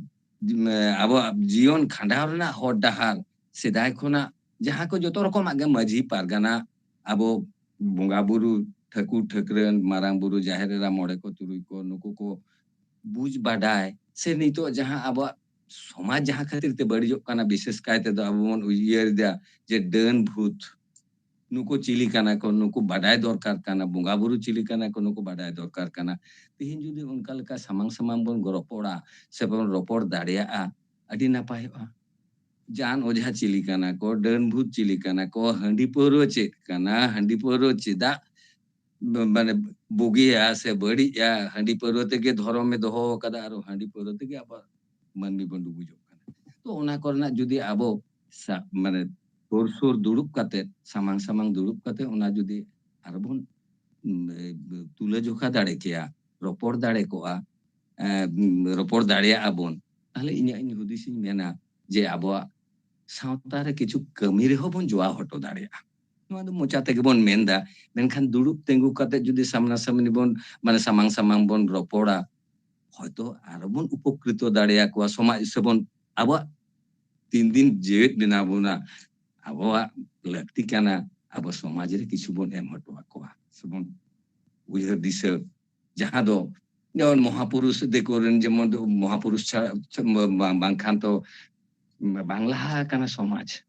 ᱡᱤ-, ᱟᱵᱚᱣᱟᱜ ᱡᱤᱭᱚᱱ ᱠᱷᱟᱸᱰᱟᱣ ᱨᱮᱱᱟᱜ ᱦᱚᱨ ᱰᱟᱦᱟᱨ, ᱥᱮᱫᱟᱭ ᱠᱷᱚᱱᱟᱜ ᱡᱟᱦᱟᱸ ᱠᱚ ᱡᱚᱛᱚ ᱨᱚᱠᱚᱢᱟᱜ ᱜᱮ ᱢᱟᱹᱡᱷᱤ ᱯᱟᱨᱜᱟᱱᱟ, ᱟᱵᱚ ᱵᱚᱸᱜᱟ ᱵᱩᱨᱩ, ᱴᱷᱟᱹᱠᱩᱨ ᱴᱷᱟᱹᱠᱨᱟᱹᱱ, ᱢᱟᱨᱟᱝ ᱵᱩᱨᱩ, ᱡᱟᱦᱮᱨ ᱮᱨᱟ, ᱢᱚᱬᱮ ᱠᱚ, ᱛᱩᱨᱩᱭ ᱠᱚ, ᱱᱩᱠᱩ ᱠᱚ ᱵᱩᱡᱽ ᱵᱟᱰᱟᱭ, ᱥᱮ ᱱᱤᱛᱚᱜ ᱡᱟᱦᱟᱸ ᱟᱵᱚᱣᱟᱜ ᱥᱚᱢᱟᱡᱽ ᱡᱟᱦᱟᱸ ᱠᱷᱟᱹᱛᱤᱨ ᱛᱮ ᱵᱟᱹᱲᱤᱡᱚᱜ ᱠᱟᱱᱟ, ᱵᱤᱥᱮᱥ ᱠᱟᱭᱛᱮ ᱫᱚ ᱟᱵᱚ ᱵᱚᱱ ᱩᱭᱦᱟᱹᱨ ᱮᱫᱟ ᱡᱮ ᱰᱟᱹᱱ ᱵᱷᱩᱛ, ᱱᱩᱠᱩ ᱪᱤᱞᱤ ᱠᱟᱱᱟ ᱠᱚ, ᱱᱩᱠᱩ ᱵᱟᱰᱟᱭ ᱫᱚᱨᱠᱟᱨ ᱠᱟᱱᱟ, ᱵᱚᱸᱜᱟ ᱵᱩᱨᱩ ᱪᱤᱞᱤ ᱠᱟᱱᱟ ᱠᱚ, ᱱᱩᱠᱩ ᱵᱟᱰᱟᱭ ᱫᱚᱨᱠᱟᱨ ᱠᱟᱱᱟ᱾ ᱛᱤᱦᱤᱧ ᱡᱩᱫᱤ ᱚᱱᱠᱟ ᱞᱮᱠᱟ ᱥᱟᱢᱟᱝ ᱥᱟᱢᱟᱝ ᱵᱚᱱ ᱨᱚᱯᱚᱲᱟ, ᱥᱮ ᱵᱚᱱ ᱨᱚᱯᱚᱲ ᱫᱟᱲᱮᱭᱟᱜᱼᱟ, ᱟᱹᱰᱤ ᱱᱟᱯᱟᱭᱚᱜᱼᱟ᱾ ᱡᱟᱱ ᱚᱡᱷᱟ ᱪᱤᱞᱤ ᱠᱟᱱᱟ ᱠᱚ, ᱰᱟᱹᱱ ᱵᱷᱩᱛ ᱪᱤᱞᱤ ᱠᱟᱱᱟ ᱠᱚ, ᱦᱟᱺᱰᱤ ᱯᱟᱹᱣᱨᱟᱹ ᱪᱮᱫ ᱠᱟᱱᱟ, ᱦᱟᱺᱰᱤ ᱯᱟᱹᱣᱨᱟᱹ ᱪᱮᱫᱟᱜ ᱵ-, ᱢᱟᱱᱮ ᱵᱩᱜᱤᱭᱟ ᱥᱮ ᱵᱟᱹᱲᱤᱡᱼᱟ, ᱦᱟᱺᱰᱤ ᱯᱟᱹᱣᱨᱟᱹ ᱛᱮᱜᱮ ᱫᱷᱚᱨᱚᱢᱮ ᱫᱚᱦᱚ ᱟᱠᱟᱫᱟ, ᱟᱨ ᱦᱟᱺᱰᱤ ᱯᱟᱹᱣᱨᱟᱹ ᱛᱮᱜᱮ ᱟᱵᱚ ᱢᱟᱹᱱᱢᱤ ᱵᱚᱱ ᱰᱩᱵᱩᱡᱚᱜ ᱠᱟᱱᱟ᱾ ᱛᱚ ᱚᱱᱟ ᱠᱚᱨᱮᱱᱟᱜ ᱡᱩᱫᱤ ᱟᱵᱚ ᱥᱟ-, ᱢᱟᱱᱮ ᱥᱩᱨ ᱥᱩᱨ ᱫᱩᱲᱩᱵ ᱠᱟᱛᱮ, ᱥᱟᱢᱟᱝ ᱥᱟᱢᱟᱝ ᱫᱩᱲᱩᱵ ᱠᱟᱛᱮ ᱚᱱᱟ ᱡᱩᱫᱤ ᱟᱨᱵᱚᱱ, ᱩᱢ, ᱮ, ᱛᱩᱞᱟᱹ ᱡᱚᱠᱷᱟ ᱫᱟᱲᱮ ᱠᱮᱭᱟ, ᱨᱚᱯᱚᱲ ᱫᱟᱲᱮ ᱠᱚᱜᱼᱟ, ᱮ, ᱩᱢ, ᱨᱚᱯᱚᱲ ᱫᱟᱲᱮᱭᱟᱜᱼᱟ ᱵᱚᱱ, ᱛᱟᱦᱞᱮ ᱤᱧᱟᱹᱜ ᱤᱧ ᱦᱩᱫᱤᱥᱤᱧ ᱢᱮᱱᱟ ᱡᱮ ᱟᱵᱚᱣᱟᱜ ᱥᱟᱶᱛᱟ ᱨᱮ ᱠᱤᱪᱷᱩ ᱠᱟᱹᱢᱤ ᱨᱮᱦᱚᱸ ᱵᱚᱱ ᱡᱚᱣᱟᱣ ᱦᱚᱴᱚ ᱫᱟᱲᱮᱭᱟᱜᱼᱟ᱾ ᱱᱚᱣᱟ ᱫᱚ ᱢᱚᱪᱟ ᱛᱮᱜᱮ ᱵᱚᱱ ᱢᱮᱱᱫᱟ, ᱢᱮᱱᱠᱷᱟᱱ ᱫᱩᱲᱩᱵ ᱛᱤᱸᱜᱩ ᱠᱟᱛᱮ ᱡᱩᱫᱤ ᱥᱟᱢᱱᱟ ᱥᱟᱢᱱᱤ ᱵᱚᱱ, ᱢᱟᱱᱮ ᱥᱟᱢᱟᱝ ᱥᱟᱢᱟᱝ ᱵᱚᱱ ᱨᱚᱯᱚᱲᱟ, ᱦᱚᱭᱛᱚ ᱟᱨᱚ ᱵᱚᱱ ᱩᱯᱚᱠᱨᱤᱛᱚ ᱫᱟᱲᱮᱭᱟᱠᱚᱣᱟ, ᱥᱚᱢᱟᱡᱽ ᱥᱮᱵᱚᱱ, ᱟᱵᱚᱣᱟᱜ ᱛᱤᱱ ᱫᱤᱱ ᱡᱮᱣᱮᱫ ᱢᱮᱱᱟᱜ ᱵᱚᱱᱟ, ᱟᱵᱚᱣᱟᱜ ᱞᱟᱹᱠᱛᱤ ᱠᱟᱱᱟ, ᱟᱵᱚ ᱥᱚᱢᱟᱡᱽ ᱨᱮ ᱠᱤᱪᱷᱩ ᱵᱚᱱ ᱮᱢ ᱦᱚᱴᱚ ᱟᱠᱚᱣᱟ, ᱥᱮᱵᱚᱱ ᱩᱭᱦᱟᱹᱨ ᱫᱤᱥᱟᱹ, ᱡᱟᱦᱟᱸ ᱫᱚ ᱡᱮᱢᱚᱱ ᱢᱚᱦᱟᱯᱩᱨᱩᱥ, ᱫᱤᱠᱩ ᱨᱮᱱ ᱡᱮᱢᱚᱱ ᱫᱚ ᱢᱚᱦᱟᱯᱩᱨᱩᱥ ᱪᱷᱟᱲᱟ ᱵᱟᱝ-, ᱵᱟᱝᱠᱷᱟᱱ ᱛᱚ ᱵᱟᱝ ᱞᱟᱦᱟ ᱟᱠᱟᱱᱟ ᱥᱚᱢᱟᱡᱽ᱾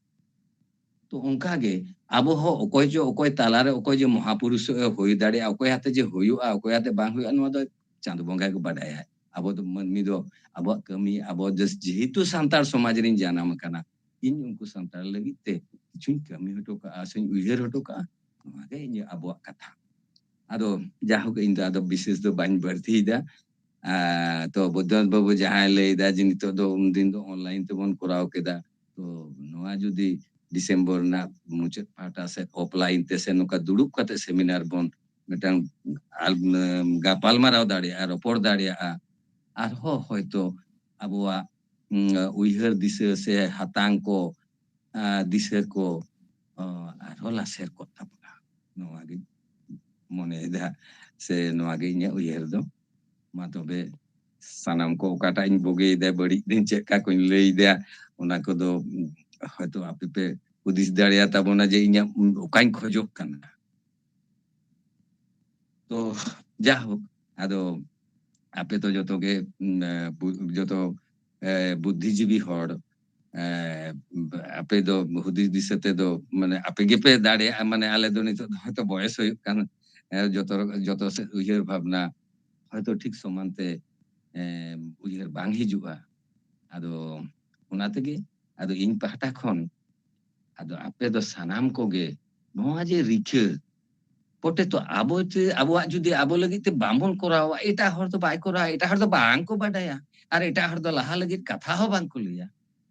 ᱛᱚ ᱚᱱᱠᱟ ᱜᱮ ᱟᱵᱚ ᱦᱚᱸ ᱚᱠᱚᱭ ᱪᱚ ᱚᱠᱚᱭ ᱛᱟᱞᱟᱨᱮ ᱚᱠᱚᱭ ᱡᱮ ᱢᱚᱦᱟᱯᱩᱨᱩᱥ ᱮ ᱦᱩᱭ ᱫᱟᱲᱮᱭᱟᱜᱼᱟ, ᱚᱠᱚᱭ ᱟᱛᱮ ᱡᱮ ᱦᱩᱭᱩᱜᱼᱟ, ᱚᱠᱚᱭ ᱟᱛᱮ ᱵᱟᱝ ᱦᱩᱭᱩᱜᱼᱟ, ᱱᱚᱣᱟ ᱫᱚ ᱪᱟᱸᱫᱚ ᱵᱚᱸᱜᱟ ᱜᱮ ᱵᱟᱰᱟᱭᱟ᱾ ᱟᱵᱚ ᱫᱚ ᱢᱟᱹᱱᱢᱤ ᱫᱚ ᱟᱵᱚᱣᱟᱜ ᱠᱟᱹᱢᱤ, ᱟᱵᱚ ᱡᱮ-, ᱡᱮᱦᱮᱛᱩ ᱥᱟᱱᱛᱟᱲ ᱥᱚᱢᱟᱡᱽ ᱨᱤᱧ ᱡᱟᱱᱟᱢ ᱟᱠᱟᱱᱟ, ᱤᱧ ᱩᱱᱠᱩ ᱥᱟᱱᱛᱟᱲ ᱞᱟᱹᱜᱤᱫ ᱛᱮ ᱠᱤᱪᱷᱩᱧ ᱠᱟᱹᱢᱤ ᱦᱚᱴᱚ ᱠᱟᱜᱼᱟ ᱥᱮᱧ ᱩᱭᱦᱟᱹᱨ ᱦᱚᱴᱚ ᱠᱟᱜᱼᱟ, ᱱᱚᱣᱟ ᱜᱮ ᱤᱧᱟᱹᱜ ᱟᱵᱚᱣᱟᱜ ᱠᱟᱛᱷᱟ᱾ ᱟᱫᱚ ᱡᱟᱭᱦᱳᱠ, ᱤᱧ ᱫᱚ ᱟᱫᱚ ᱵᱤᱥᱮᱥ ᱫᱚ ᱵᱟᱹᱧ ᱵᱟᱹᱲᱛᱤᱭᱮᱫᱟ᱾ ᱟᱨ ᱛᱚ ᱵᱳᱫᱷᱚᱱ ᱵᱟᱹᱵᱩ ᱡᱟᱦᱟᱸᱭ ᱞᱟᱹᱭᱫᱟ ᱡᱮ ᱱᱤᱛᱚᱜ ᱫᱚ ᱩᱱᱫᱤᱱ ᱫᱚ ᱚᱱᱞᱟᱭᱤᱱ ᱛᱮᱵᱚᱱ ᱠᱚᱨᱟᱣ ᱠᱮᱫᱟ, ᱛᱚ ᱱᱚᱣᱟ ᱡᱩᱫᱤ ᱰᱤᱥᱮᱢᱵᱚᱨ ᱨᱮᱱᱟᱜ ᱢᱩᱪᱟᱹᱫ ᱯᱟᱦᱴᱟ ᱥᱮᱫ ᱚᱯᱷᱞᱟᱭᱤᱱ ᱛᱮ ᱥᱮ ᱱᱚᱝᱠᱟ ᱫᱩᱲᱩᱵ ᱠᱟᱛᱮ ᱥᱮᱢᱤᱱᱟᱨ ᱵᱚᱱ ᱢᱤᱫᱴᱟᱝ ᱟᱞ-, ᱜᱟᱯᱟᱞ ᱢᱟᱨᱟᱣ ᱫᱟᱲᱮᱭᱟᱜᱼᱟ, ᱨᱚᱯᱚᱲ ᱫᱟᱲᱮᱭᱟᱜᱼᱟ, ᱟᱨᱦᱚᱸ ᱦᱚᱭᱛᱚ ᱟᱵᱚᱣᱟᱜ, ᱩᱸ, ᱩᱭᱦᱟᱹᱨ ᱫᱤᱥᱟᱹ ᱥᱮ ᱦᱟᱛᱟᱝ ᱠᱚ, ᱟ, ᱫᱤᱥᱟᱹ ᱠᱚ, ᱚ, ᱟᱨᱦᱚᱸ ᱞᱟᱥᱮᱨ ᱠᱚᱜ ᱛᱟᱵᱚᱱᱟ᱾ ᱱᱚᱣᱟ ᱜᱤᱧ ᱢᱚᱱᱮᱭᱮᱫᱟ, ᱥᱮ ᱱᱚᱣᱟ ᱜᱮ ᱤᱧᱟᱹᱜ ᱩᱭᱦᱟᱹᱨ ᱫᱚ᱾ ᱢᱟ ᱛᱚᱵᱮ ᱥᱟᱱᱟᱢ ᱠᱚ ᱚᱠᱟᱴᱟᱜ ᱤᱧ ᱵᱩᱜᱤᱭᱮᱫᱟ, ᱵᱟᱹᱲᱤᱡ ᱫᱟᱹᱧ, ᱪᱮᱫ ᱞᱮᱠᱟ ᱠᱚᱧ ᱞᱟᱹᱭᱫᱟ, ᱚᱱᱟ ᱠᱚᱫᱚ, ᱩᱸ, ᱦᱚᱭᱛᱚ ᱟᱯᱮ ᱯᱮ ᱦᱩᱫᱤᱥ ᱫᱟᱲᱮᱭᱟᱛᱟ ᱵᱚᱱᱟ ᱡᱮ ᱤᱧᱟᱹᱜ, ᱩᱸ, ᱚᱠᱟᱧ ᱠᱷᱚᱡᱚᱜ ᱠᱟᱱᱟ᱾ ᱛᱚ ᱡᱟᱭᱦᱳᱠ, ᱟᱫᱚ ᱟᱯᱮ ᱫᱚ ᱡᱚᱛᱚ ᱜᱮ, ᱩᱸ, ᱮ, ᱵᱩ-, ᱡᱚᱛᱚ, ᱮ, ᱵᱩᱫᱽᱫᱷᱤᱡᱤᱵᱤ ᱦᱚᱲ, ᱮ, ᱟᱯᱮ ᱫᱚ ᱦᱩᱫᱤᱥ ᱫᱤᱥᱟᱹ ᱛᱮᱫᱚ, ᱢᱟᱱᱮ, ᱟᱯᱮ ᱜᱮᱯᱮ ᱫᱟᱲᱮᱭᱟᱜᱼᱟ, ᱢᱟᱱᱮ, ᱟᱞᱮ ᱫᱚ ᱱᱤᱛᱚᱜ ᱫᱚ ᱦᱚᱭᱛᱚ ᱵᱚᱭᱮᱥ ᱦᱩᱭᱩᱜ ᱠᱟᱱᱟ, ᱮ, ᱡᱚᱛᱚ ᱨᱚ-, ᱡᱚᱛᱚ ᱥᱮᱫ ᱩᱭᱦᱟᱹᱨ ᱵᱷᱟᱵᱽᱱᱟ ᱦᱚᱭᱛᱚ ᱴᱷᱤᱠ ᱥᱚᱢᱟᱱ ᱛᱮ, ᱮ, ᱩᱭᱦᱟᱹᱨ ᱵᱟᱝ ᱦᱤᱡᱩᱜᱼᱟ᱾ ᱟᱫᱚ ᱚᱱᱟ ᱛᱮᱜᱮ, ᱟᱫᱚ ᱤᱧ ᱯᱟᱦᱴᱟ ᱠᱷᱚᱱ, ᱟᱫᱚ ᱟᱯᱮ ᱫᱚ ᱥᱟᱱᱟᱢ ᱠᱚᱜᱮ ᱱᱚᱣᱟ ᱡᱮ ᱨᱤᱠᱟᱹ, ᱯᱚᱴᱮ ᱛᱚ ᱟᱵᱚ ᱛᱮ, ᱟᱵᱚᱣᱟᱜ ᱡᱩᱫᱤ ᱟᱵᱚ ᱞᱟᱹᱜᱤᱫ ᱛᱮ ᱵᱟᱝᱵᱚᱱ ᱠᱚᱨᱟᱣᱟ, ᱮᱴᱟᱜ ᱦᱚᱲ ᱫᱚ ᱵᱟᱭ ᱠᱚᱨᱟᱣᱟ, ᱮᱴᱟᱜ ᱦᱚᱲ ᱫᱚ ᱵᱟᱝ ᱠᱚ ᱵᱟᱰᱟᱭᱟ, ᱟᱨ ᱮᱴᱟᱜ ᱦᱚᱲ ᱫᱚ ᱞᱟᱦᱟ ᱞᱟᱹᱜᱤᱫ ᱠᱟᱛᱷᱟ ᱦᱚᱸ ᱵᱟᱝ ᱠᱚ ᱞᱟᱹᱭᱟ᱾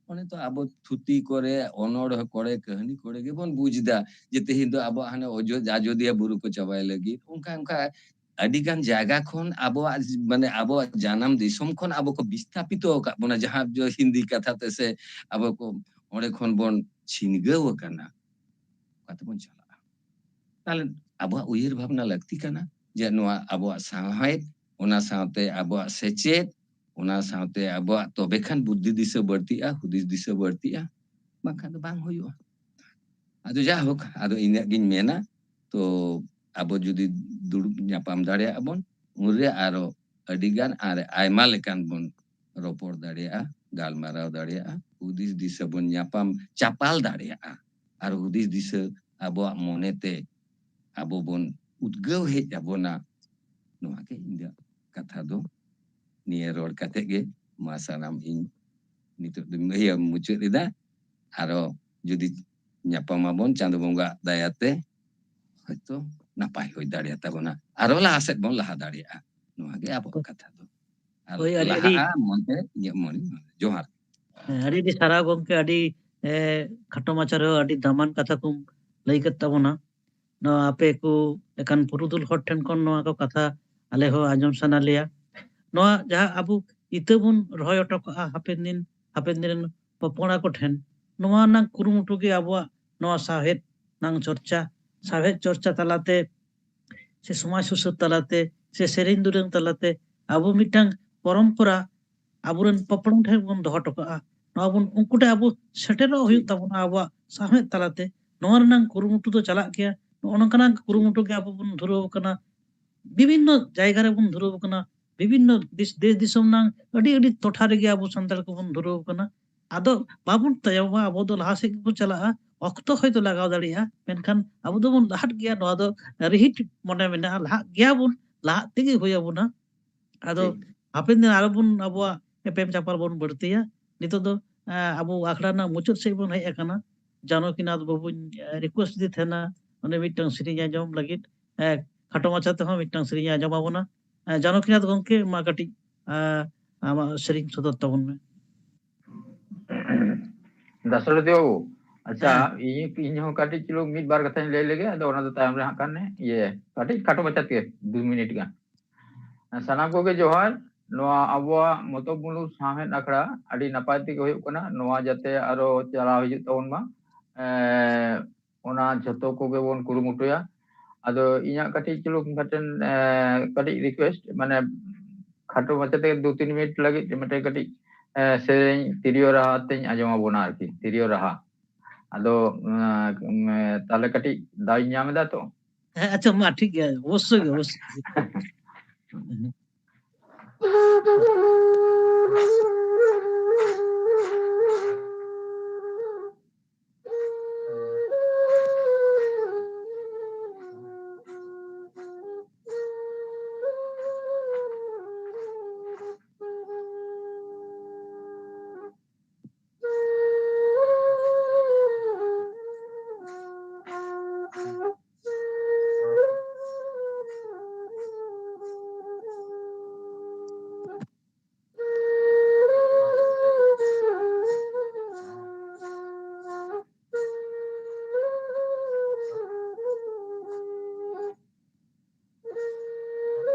ᱚᱱᱮ ᱛᱚ ᱟᱵᱚ ᱛᱷᱩᱛᱤ ᱠᱚᱨᱮ, ᱚᱱᱚᱬᱦᱮ ᱠᱚᱨᱮ, ᱠᱟᱹᱦᱱᱤ ᱠᱚᱨᱮ ᱜᱮᱵᱚᱱ ᱵᱩᱡᱽ ᱮᱫᱟ ᱡᱮ ᱛᱮᱦᱮᱧ ᱫᱚ ᱟᱵᱚᱣᱟᱜ ᱦᱟᱱᱮ ᱚᱡᱳ-, ᱟᱡᱚᱫᱤᱭᱟᱹ ᱵᱩᱨᱩ ᱠᱚ ᱪᱟᱵᱟᱭ ᱞᱟᱹᱜᱤᱫ, ᱚᱱᱠᱟ ᱚᱱᱠᱟ ᱟᱹᱰᱤ ᱜᱟᱱ ᱡᱟᱭᱜᱟ ᱠᱷᱚᱱ ᱟᱵᱚᱣᱟᱜ, ᱢᱟᱱᱮ, ᱟᱵᱚᱣᱟᱜ ᱡᱟᱱᱟᱢ ᱫᱤᱥᱚᱢ ᱠᱷᱚᱱ ᱟᱵᱚ ᱠᱚ ᱵᱤᱥᱛᱟᱯᱤᱛᱚ ᱟᱠᱟᱫ ᱵᱚᱱᱟ, ᱡᱟᱦᱟᱸ ᱡᱚ ᱦᱤᱱᱫᱤ ᱠᱟᱛᱷᱟ ᱛᱮ ᱥᱮ ᱟᱵᱚ ᱠᱚ ᱚᱸᱰᱮ ᱠᱷᱚᱱ ᱵᱚᱱ ᱪᱷᱤᱱᱜᱟᱹᱣ ᱟᱠᱟᱱᱟ᱾ ᱚᱠᱟ ᱛᱮᱵᱚᱱ ᱪᱟᱞᱟᱜᱼᱟ? ᱛᱟᱦᱞᱮ ᱟᱵᱚᱣᱟᱜ ᱩᱭᱦᱟᱹᱨ ᱵᱷᱟᱵᱽᱱᱟ ᱞᱟᱹᱠᱛᱤ ᱠᱟᱱᱟ ᱡᱮ ᱱᱚᱣᱟ ᱟᱵᱚᱣᱟᱜ ᱥᱟᱶᱦᱮᱫ, ᱚᱱᱟ ᱥᱟᱶᱛᱮ ᱟᱵᱚᱣᱟᱜ ᱥᱮᱪᱮᱫ, ᱚᱱᱟ ᱥᱟᱶᱛᱮ ᱟᱵᱚᱣᱟᱜ ᱛᱚᱵᱮ ᱠᱷᱟᱱ ᱵᱩᱫᱽᱫᱷᱤ ᱫᱤᱥᱟᱹ ᱵᱟᱹᱲᱛᱤᱜᱼᱟ, ᱦᱩᱫᱤᱥ ᱫᱤᱥᱟᱹ ᱵᱟᱹᱲᱛᱤᱜᱼᱟ, ᱵᱟᱝᱠᱷᱟᱱ ᱫᱚ ᱵᱟᱝ ᱦᱩᱭᱩᱜᱼᱟ᱾ ᱟᱫᱚ ᱡᱟᱭᱦᱳᱠ, ᱟᱫᱚ ᱤᱱᱟᱹᱜ ᱜᱤᱧ ᱢᱮᱱᱟ᱾ ᱛᱚ ᱟᱵᱚ ᱡᱩᱫᱤ ᱫᱩᱲᱩᱵ ᱧᱟᱯᱟᱢ ᱫᱟᱲᱮᱭᱟᱜᱼᱟ ᱵᱚᱱ, ᱩᱱᱨᱮ ᱟᱨᱚ ᱟᱹᱰᱤ ᱜᱟᱱ ᱟᱨ ᱟᱭᱢᱟ ᱞᱮᱠᱟᱱ ᱵᱚᱱ ᱨᱚᱯᱚᱲ ᱫᱟᱲᱮᱭᱟᱜᱼᱟ, ᱜᱟᱞᱢᱟᱨᱟᱣ ᱫᱟᱲᱮᱭᱟᱜᱼᱟ, ᱦᱩᱫᱤᱥ ᱫᱤᱥᱟᱹ ᱵᱚᱱ ᱧᱟᱯᱟᱢ ᱪᱟᱯᱟᱞ ᱫᱟᱲᱮᱭᱟᱜᱼᱟ᱾ ᱟᱨ ᱦᱩᱫᱤᱥ ᱫᱤᱥᱟᱹ ᱟᱵᱚᱣᱟᱜ ᱢᱚᱱᱮᱛᱮ ᱟᱵᱚ ᱵᱚᱱ ᱩᱫᱽᱜᱟᱹᱣ ᱦᱮᱡ ᱟᱵᱚᱱᱟ᱾ ᱱᱚᱣᱟ ᱜᱮ ᱤᱧᱟᱹᱜ ᱠᱟᱛᱷᱟ ᱫᱚ᱾ ᱱᱤᱭᱟᱹ ᱨᱚᱲ ᱠᱟᱛᱮ ᱜᱮ ᱢᱟ ᱥᱟᱱᱟᱢ ᱤᱧ ᱱᱤᱛᱚᱜ ᱫᱚᱧ, ᱤᱭᱟᱹ, ᱢᱩᱪᱟᱹᱫ ᱮᱫᱟ᱾ ᱟᱨᱚ ᱡᱩᱫᱤ ᱧᱟᱯᱟᱢ ᱟᱵᱚᱱ ᱪᱟᱸᱫᱚ ᱵᱚᱸᱜᱟ ᱫᱟᱭᱟᱛᱮ, ᱦᱚᱭᱛᱚ ᱱᱟᱯᱟᱭ ᱦᱩᱭ ᱫᱟᱲᱮᱭᱟᱛᱟ ᱵᱚᱱᱟ, ᱟᱨᱚ ᱞᱟᱦᱟ ᱥᱮᱫ ᱵᱚᱱ ᱞᱟᱦᱟ ᱫᱟᱲᱮᱭᱟᱜᱼᱟ᱾ ᱱᱚᱣᱟ ᱜᱮ ᱟᱵᱚᱣᱟᱜ ᱠᱟᱛᱷᱟ ᱫᱚ᱾ ᱟᱨ ᱦᱳᱭ, ᱟᱹᱰᱤ, ᱟᱹᱰᱤ ᱞᱟᱦᱟᱜᱼᱟ ᱢᱚᱱᱛᱮ ᱤᱧᱟᱹᱜ ᱢᱚᱱᱮ᱾ ᱡᱚᱦᱟᱨ᱾ ᱦᱮᱸ, ᱟᱹᱰᱤ ᱟᱹᱰᱤ ᱥᱟᱨᱦᱟᱣ ᱜᱚᱢᱠᱮ, ᱟᱹᱰᱤ, ᱮ, ᱠᱷᱟᱴᱚ ᱢᱟᱪᱷᱟ ᱨᱮᱦᱚᱸ ᱟᱹᱰᱤ ᱫᱟᱢᱟᱱ ᱠᱟᱛᱷᱟ ᱠᱚᱢ ᱞᱟᱹᱭ ᱠᱮᱫ ᱛᱟᱵᱚᱱᱟ᱾ ᱱᱚᱣᱟ ᱟᱯᱮ ᱠᱚ ᱞᱮᱠᱟᱱ ᱯᱩᱨᱩᱫᱷᱩᱞ ᱦᱚᱲ ᱴᱷᱮᱱ ᱠᱷᱚᱱ ᱱᱚᱣᱟ ᱠᱚ ᱠᱟᱛᱷᱟ ᱟᱞᱮ ᱦᱚᱸ ᱟᱸᱡᱚᱢ ᱥᱟᱱᱟ ᱞᱮᱭᱟ᱾ ᱱᱚᱣᱟ ᱡᱟᱦᱟᱸ ᱟᱵᱚ ᱤᱛᱟᱹ ᱵᱚᱱ ᱨᱚᱦᱚᱭ ᱦᱚᱴᱚ ᱠᱟᱜᱼᱟ ᱦᱟᱯᱮᱱ ᱫᱤᱱ, ᱦᱟᱯᱮᱱ ᱫᱤᱱ ᱨᱮᱱ ᱯᱚᱯᱚᱲᱟ ᱠᱚ ᱴᱷᱮᱱ, ᱱᱚᱣᱟ ᱨᱮᱱᱟᱜ ᱠᱩᱨᱩᱢᱩᱴᱩ ᱜᱮ ᱟᱵᱚᱣᱟᱜ ᱱᱚᱣᱟ ᱥᱟᱶᱦᱮᱫ ᱨᱮᱱᱟᱜ ᱪᱚᱨᱪᱟ, ᱥᱟᱶᱦᱮᱫ ᱪᱚᱨᱪᱟ ᱛᱟᱞᱟᱛᱮ ᱥᱮ ᱥᱚᱢᱟᱡᱽ ᱥᱩᱥᱟᱹᱨ ᱛᱟᱞᱟᱛᱮ ᱥᱮ ᱥᱮᱨᱮᱧ ᱫᱩᱨᱟᱹᱝ ᱛᱟᱞᱟᱛᱮ ᱟᱵᱚ ᱢᱤᱫᱴᱟᱝ ᱯᱚᱨᱚᱢᱯᱚᱨᱟ ᱟᱵᱚᱨᱮᱱ ᱯᱚᱯᱚᱲᱚᱱ ᱴᱷᱮᱱ ᱵᱚᱱ ᱫᱚᱦᱚ ᱦᱚᱴᱚ ᱠᱟᱜᱼᱟ᱾ ᱱᱚᱣᱟ ᱵᱚᱱ, ᱩᱱᱠᱩ ᱴᱷᱮᱱ ᱟᱵᱚ ᱥᱮᱴᱮᱨᱚᱜ ᱦᱩᱭᱩᱜ ᱛᱟᱵᱚᱱᱟ ᱟᱵᱚᱣᱟᱜ ᱥᱟᱶᱦᱮᱫ ᱛᱟᱞᱟᱛᱮ᱾ ᱱᱚᱣᱟ ᱨᱮᱱᱟᱜ ᱠᱩᱨᱩᱢᱩᱴᱩ ᱫᱚ ᱪᱟᱞᱟᱜ ᱜᱮᱭᱟ᱾ ᱱᱚᱜᱼᱚ ᱱᱚᱝᱠᱟᱱᱟᱜ ᱠᱩᱨᱩᱢᱩᱴᱩ ᱜᱮ ᱟᱵᱚ ᱵᱚᱱ ᱫᱷᱩᱨᱟᱹᱣ ᱟᱠᱟᱱᱟ᱾ ᱵᱤᱵᱷᱤᱱᱱᱚ ᱡᱟᱭᱜᱟ ᱨᱮᱵᱚᱱ ᱫᱷᱩᱨᱟᱹᱣ ᱟᱠᱟᱱᱟ, ᱵᱤᱵᱷᱤᱱᱱᱚ ᱫᱮᱥ, ᱫᱮᱥ ᱫᱤᱥᱚᱢ ᱨᱮᱱᱟᱜ ᱟᱹᱰᱤ ᱟᱹᱰᱤ ᱴᱚᱴᱷᱟ ᱨᱮᱜᱮ ᱟᱵᱚ ᱥᱟᱱᱛᱟᱲ ᱠᱚᱵᱚᱱ ᱫᱷᱩᱨᱟᱹᱣ ᱟᱠᱟᱱᱟ᱾ ᱟᱫᱚ ᱵᱟᱵᱚᱱ ᱛᱟᱭᱚᱢᱟ, ᱟᱵᱚ ᱫᱚ ᱞᱟᱦᱟ ᱥᱮᱫ ᱜᱮᱵᱚᱱ ᱪᱟᱞᱟᱜᱼᱟ᱾ ᱚᱠᱛᱚ ᱦᱚᱭᱛᱚ ᱞᱟᱜᱟᱣ ᱫᱟᱲᱮᱭᱟᱜᱼᱟ, ᱢᱮᱱᱠᱷᱟᱱ ᱟᱵᱚ ᱫᱚᱵᱚᱱ ᱞᱟᱦᱟᱜ ᱜᱮᱭᱟ᱾ ᱱᱚᱣᱟ ᱫᱚ ᱨᱤᱦᱤᱴ ᱢᱚᱱᱮ ᱢᱮᱱᱟᱜᱼᱟ, ᱞᱟᱦᱟᱜ ᱜᱮᱭᱟᱵᱚᱱ, ᱞᱟᱦᱟᱜ ᱛᱮᱜᱮ ᱦᱩᱭ ᱟᱵᱚᱱᱟ᱾ ᱟᱫᱚ ᱦᱟᱯᱮᱱ ᱫᱤᱱ ᱟᱨᱚ ᱵᱚᱱ ᱟᱵᱚᱣᱟᱜ ᱮᱯᱮᱢ ᱪᱟᱯᱟᱞ ᱵᱚᱱ ᱵᱟᱹᱲᱛᱤᱭᱟ᱾ ᱱᱤᱛᱚᱜ ᱫᱚ ᱟᱵᱚ ᱟᱠᱷᱲᱟ ᱨᱮᱱᱟᱜ ᱢᱩᱪᱟᱹᱫ ᱥᱮᱫ ᱵᱚᱱ ᱦᱮᱡ ᱟᱠᱟᱱᱟ᱾ ᱡᱟᱱᱚᱠᱤᱱᱟᱛᱷ ᱵᱟᱹᱵᱩᱧ ᱨᱤᱠᱩᱭᱮᱥᱴ ᱫᱤ ᱛᱟᱦᱮᱱᱟ ᱩᱱᱤ ᱢᱤᱫᱴᱟᱝ ᱥᱮᱨᱮᱧ ᱟᱸᱡᱚᱢ ᱞᱟᱹᱜᱤᱫ, ᱠᱷᱟᱴᱚ ᱢᱟᱪᱷᱟ ᱛᱮᱦᱚᱸ ᱢᱤᱫᱴᱟᱝ ᱥᱮᱨᱮᱧ ᱟᱸᱡᱚᱢ ᱟᱵᱚᱱᱟ᱾ ᱡᱟᱱᱚᱠᱤᱱᱟᱛᱷ ᱜᱚᱢᱠᱮ, ᱢᱟ ᱠᱟᱹᱴᱤᱡ ᱟᱢᱟᱜ ᱥᱮᱨᱮᱧ ᱥᱚᱫᱚᱨ ᱛᱟᱵᱚᱱ ᱢᱮ᱾ ᱫᱟᱥᱨᱚᱛᱤ ᱵᱟᱹᱵᱩ, ᱟᱪᱪᱷᱟ, ᱤᱧ ᱤᱧ ᱦᱚᱸ ᱠᱟᱹᱴᱤᱡ ᱪᱩᱞᱩᱝ ᱢᱤᱫ ᱵᱟᱨ ᱠᱟᱛᱷᱟᱧ ᱞᱟᱹᱭ ᱞᱮᱜᱮ, ᱟᱫᱚ ᱚᱱᱟ ᱫᱚ ᱛᱟᱭᱚᱢ ᱨᱮ ᱦᱟᱸᱜ ᱠᱷᱟᱱ ᱤᱭᱟᱹ ᱠᱟᱹᱴᱤᱡ ᱠᱷᱟᱴᱚ ᱢᱟᱪᱷᱟ ᱛᱮ ᱫᱩ ᱢᱤᱱᱤᱴ ᱜᱟᱱ᱾ ᱥᱟᱱᱟᱢ ᱠᱚᱜᱮ ᱡᱚᱦᱟᱨ᱾ ᱱᱚᱣᱟ ᱟᱵᱚᱣᱟᱜ ᱢᱚᱛᱚᱵ ᱢᱩᱞᱩᱠ ᱥᱟᱶᱦᱮᱫ ᱟᱠᱷᱲᱟ ᱟᱹᱰᱤ ᱱᱟᱯᱟᱭ ᱛᱮᱜᱮ ᱦᱩᱭᱩᱜ ᱠᱟᱱᱟ᱾ ᱱᱚᱣᱟ ᱡᱟᱛᱮ ᱟᱨᱚ ᱪᱟᱞᱟᱣ ᱦᱤᱡᱩᱜ ᱛᱟᱵᱚᱱ ᱢᱟ, ᱮᱸ, ᱚᱱᱟ ᱡᱷᱚᱛᱚ ᱠᱚᱜᱮ ᱵᱚᱱ ᱠᱩᱨᱩᱢᱩᱴᱩᱭᱟ᱾ ᱟᱫᱚ ᱤᱧᱟᱹᱜ ᱠᱟᱹᱴᱤᱡ ᱪᱩᱞᱩᱝ ᱢᱤᱫᱴᱮᱱ, ᱮᱸ, ᱠᱟᱹᱴᱤᱡ ᱨᱤᱠᱩᱭᱮᱥᱴ, ᱢᱟᱱᱮ ᱠᱷᱟᱴᱚ ᱢᱟᱪᱷᱟ ᱛᱮᱜᱮ ᱫᱩ ᱛᱤᱱ ᱢᱤᱱᱤᱴ ᱞᱟᱹᱜᱤᱫ ᱢᱤᱫᱴᱮᱱ ᱠᱟᱹᱴᱤᱡ, ᱮᱸ, ᱥᱮᱨᱮᱧ ᱛᱤᱨᱭᱳ ᱨᱟᱦᱟ ᱛᱮᱧ ᱟᱸᱡᱚᱢ ᱟᱵᱚᱱᱟ ᱟᱨᱠᱤ, ᱛᱤᱨᱭᱳ ᱨᱟᱦᱟ᱾ ᱟᱫᱚ ᱛᱟᱦᱞᱮ ᱠᱟᱹᱴᱤᱡ ᱫᱟᱣ ᱤᱧ ᱧᱟᱢ ᱮᱫᱟ ᱛᱚ? ᱦᱮᱸ, ᱟᱪᱪᱷᱟ, ᱢᱟ ᱴᱷᱤᱠ ᱜᱮᱭᱟ, ᱚᱵᱚᱥᱥᱳᱭ ᱜᱮ, ᱚᱵᱚᱥᱥᱳᱭ᱾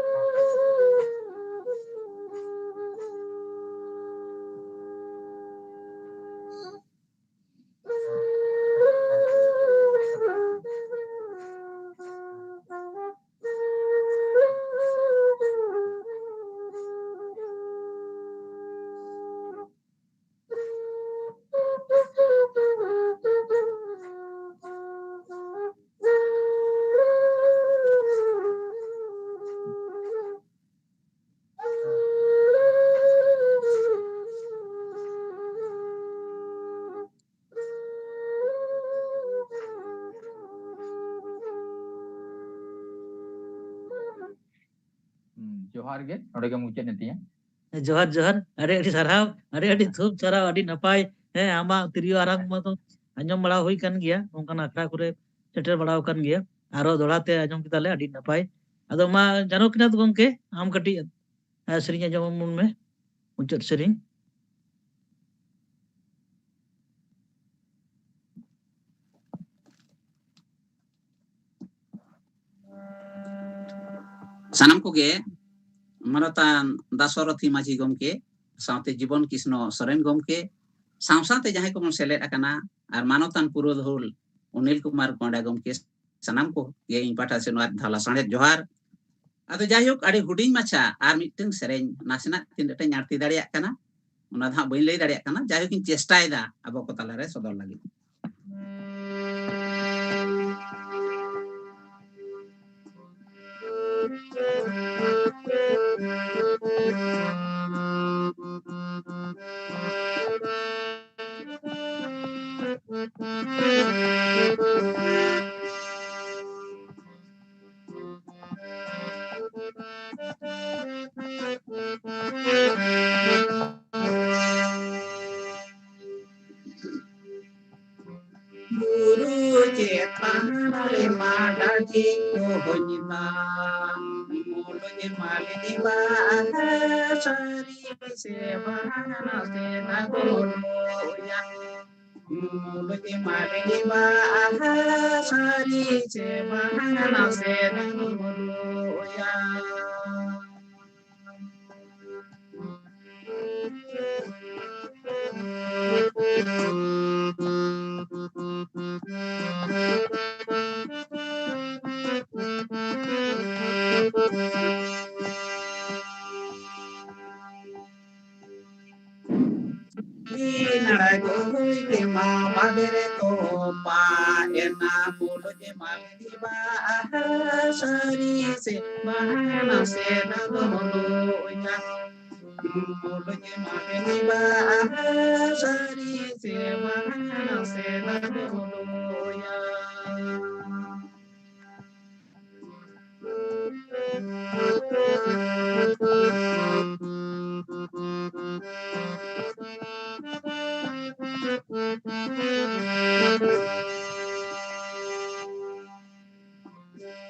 ᱡᱚᱦᱟᱨ ᱜᱮ, ᱱᱚᱰᱮ ᱜᱮ ᱢᱩᱪᱟᱹᱫ ᱮᱱ ᱛᱤᱧᱟ᱾ ᱡᱚᱦᱟᱨ, ᱡᱚᱦᱟᱨ, ᱟᱹᱰᱤ ᱟᱹᱰᱤ ᱥᱟᱨᱦᱟᱣ, ᱟᱹᱰᱤ ᱟᱹᱰᱤ ᱛᱷᱩᱢ ᱥᱟᱨᱦᱟᱣ, ᱟᱹᱰᱤ ᱱᱟᱯᱟᱭ᱾ ᱦᱮᱸ, ᱟᱢᱟᱜ ᱛᱤᱨᱭᱳ ᱟᱨᱟᱝ ᱢᱟᱛᱚ ᱟᱸᱡᱚᱢ ᱵᱟᱲᱟ ᱦᱩᱭ ᱠᱟᱱ ᱜᱮᱭᱟ, ᱚᱱᱠᱟᱱ ᱟᱠᱷᱲᱟ ᱠᱚᱨᱮ ᱥᱮᱴᱮᱨ ᱵᱟᱲᱟ ᱟᱠᱟᱱ ᱜᱮᱭᱟ᱾ ᱟᱨᱚ ᱫᱚᱦᱲᱟ ᱛᱮ ᱟᱸᱡᱚᱢ ᱠᱮᱫᱟᱞᱮ, ᱟᱹᱰᱤ ᱱᱟᱯᱟᱭ᱾ ᱟᱫᱚ ᱢᱟ ᱡᱟᱱᱚᱠᱤᱱᱟᱛᱷ ᱜᱚᱢᱠᱮ, ᱟᱢ ᱠᱟᱹᱴᱤᱡ ᱥᱮᱨᱮᱧ ᱟᱸᱡᱚᱢ ᱟᱵᱚᱱ ᱢᱮ, ᱢᱩᱪᱟᱹᱫ ᱥᱮᱨᱮᱧ᱾ ᱥᱟᱱᱟᱢ ᱠᱚᱜᱮ ᱢᱟᱱᱚᱛᱟᱱ ᱫᱟᱥᱚᱨᱚᱛᱷᱤ ᱢᱟᱹᱡᱷᱤ ᱜᱚᱢᱠᱮ, ᱥᱟᱶᱛᱮ ᱡᱤᱵᱚᱱ ᱠᱨᱤᱥᱱᱚ ᱥᱚᱨᱮᱱ ᱜᱚᱢᱠᱮ, ᱥᱟᱶ ᱥᱟᱶᱛᱮ ᱡᱟᱦᱟᱸᱭ ᱠᱚᱵᱚᱱ ᱥᱮᱞᱮᱫ ᱟᱠᱟᱱᱟ, ᱟᱨ ᱢᱟᱱᱚᱛᱟᱱ ᱯᱩᱨᱩᱫᱷᱩᱞ ᱚᱱᱤᱞ ᱠᱩᱢᱟᱨ ᱠᱚᱸᱰᱟ ᱜᱚᱢᱠᱮ, ᱥᱟᱱᱟᱢ ᱠᱚᱜᱮ ᱤᱧ ᱯᱟᱦᱴᱟ ᱥᱮᱫ ᱱᱚᱣᱟ ᱫᱷᱟᱣ ᱞᱟ ᱥᱟᱬᱦᱮᱫ ᱡᱚᱦᱟᱨ᱾ ᱟᱫᱚ ᱡᱟᱭᱦᱳᱠ, ᱟᱹᱰᱤ ᱦᱩᱰᱤᱧ ᱢᱟᱪᱷᱟ ᱟᱨ ᱢᱤᱫᱴᱟᱝ ᱥᱮᱨᱮᱧ ᱱᱟᱥᱮᱱᱟᱜ ᱛᱤᱱᱟᱹᱜ ᱴᱟᱧ ᱟᱬᱛᱤ ᱫᱟᱲᱮᱭᱟᱜ ᱠᱟᱱᱟ, ᱚᱱᱟ ᱫᱚ ᱦᱟᱸᱜ ᱵᱟᱹᱧ ᱞᱟᱹᱭ ᱫᱟᱲᱮᱭᱟᱜ ᱠᱟᱱᱟ᱾ ᱡᱟᱭᱦᱳᱠ, ᱤᱧ ᱪᱮᱥᱴᱟᱭᱮᱫᱟ ᱟᱵᱚ ᱠᱚ ᱛᱟᱞᱟᱨᱮ ᱥᱚᱫᱚᱨ ᱞᱟᱹᱜᱤᱫ᱾ ᱢᱟ ᱰᱟᱹᱰᱤ ᱠᱚᱦᱚᱧ ᱫᱟ᱾ ᱢᱩᱞᱩᱡ ᱢᱟᱹᱞᱤ ᱵᱟᱦᱟ ᱥᱟᱹᱨᱤ ᱥᱮ ᱵᱟᱦᱟ ᱱᱟᱥᱮ ᱱᱟᱜ ᱞᱩᱞᱩᱭᱟ᱾ ᱢᱩᱞᱩᱡ ᱢᱟᱹᱞᱤ ᱵᱟᱦᱟ ᱥᱟᱹᱨᱤ ᱥᱮ ᱵᱟᱦᱟ ᱱᱟᱥᱮ ᱱᱟᱜ ᱞᱩᱞᱩᱭᱟ᱾ ᱱᱟᱲᱟ ᱜᱚᱜᱚᱭ ᱛᱮᱢᱟ ᱵᱟᱵᱮᱨ ᱛᱚᱯᱟ ᱮᱱᱟ, ᱢᱩᱞᱩᱡ ᱢᱟᱹᱞᱤ ᱵᱟᱦᱟ ᱥᱟᱹᱨᱤ ᱥᱮ ᱵᱟᱦᱟ ᱱᱟᱥᱮ ᱱᱟᱜ ᱞᱩᱞᱩᱭᱟ᱾ ᱢᱩᱞᱩᱡ ᱢᱟᱹᱞᱤ ᱵᱟᱦᱟ ᱥᱟᱹᱨᱤ ᱥᱮ ᱵᱟᱦᱟ ᱱᱟᱥᱮ ᱱᱟᱜ ᱞᱩᱞᱩᱭᱟ᱾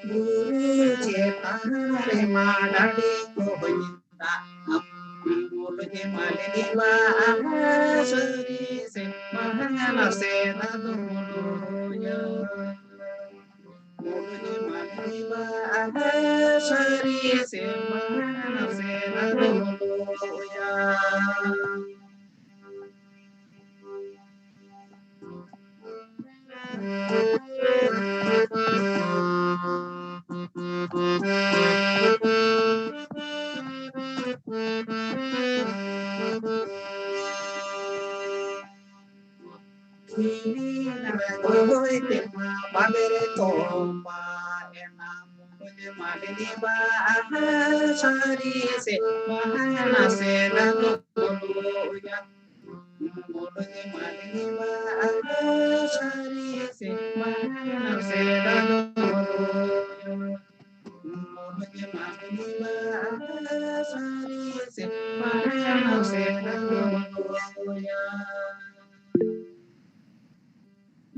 ᱵᱩᱨᱩ ᱪᱮᱛᱟᱱ ᱨᱮᱢᱟ ᱰᱟᱹᱰᱤ ᱠᱚᱦᱚᱧ ᱫᱟ᱾ ᱢᱩᱞᱩᱡ ᱢᱟᱹᱞᱤ ᱵᱟᱦᱟ ᱥᱟᱹᱨᱤ ᱥᱮ ᱵᱟᱦᱟ ᱱᱟᱥᱮ ᱱᱟᱜ ᱞᱩᱞᱩᱭᱟ᱾ ᱢᱩᱞᱩᱡ ᱢᱟᱹᱞᱤ ᱵᱟᱦᱟ ᱥᱟᱹᱨᱤ ᱥᱮ ᱵᱟᱦᱟ ᱱᱟᱥᱮ ᱱᱟᱜ ᱞᱩᱞᱩᱭᱟ᱾ ᱚᱠᱚᱭ ᱛᱮᱢᱟ ᱵᱟᱵᱮᱨ ᱛᱚᱯᱟ ᱮᱱᱟ, ᱢᱩᱞᱩᱡ ᱢᱟᱹᱞᱤ ᱵᱟᱦᱟ ᱥᱟᱹᱨᱤ ᱥᱮ ᱵᱟᱦᱟ ᱱᱟᱥᱮ ᱱᱟᱜ ᱞᱩᱞᱩᱭᱟ᱾ ᱢᱩᱞᱩᱡ ᱢᱟᱹᱞᱤ ᱵᱟᱦᱟ ᱥᱟᱹᱨᱤ ᱥᱮ ᱵᱟᱦᱟ ᱱᱟᱥᱮ ᱱᱟᱜ ᱞᱩᱞᱩᱭᱟ᱾ ᱢᱩᱞᱩᱡ ᱢᱟᱹᱞᱤ ᱵᱟᱦᱟ ᱥᱟᱹᱨᱤ ᱥᱮ ᱵᱟᱦᱟ ᱱᱟᱥᱮ ᱱᱟᱜ ᱞᱩᱞᱩᱭᱟ᱾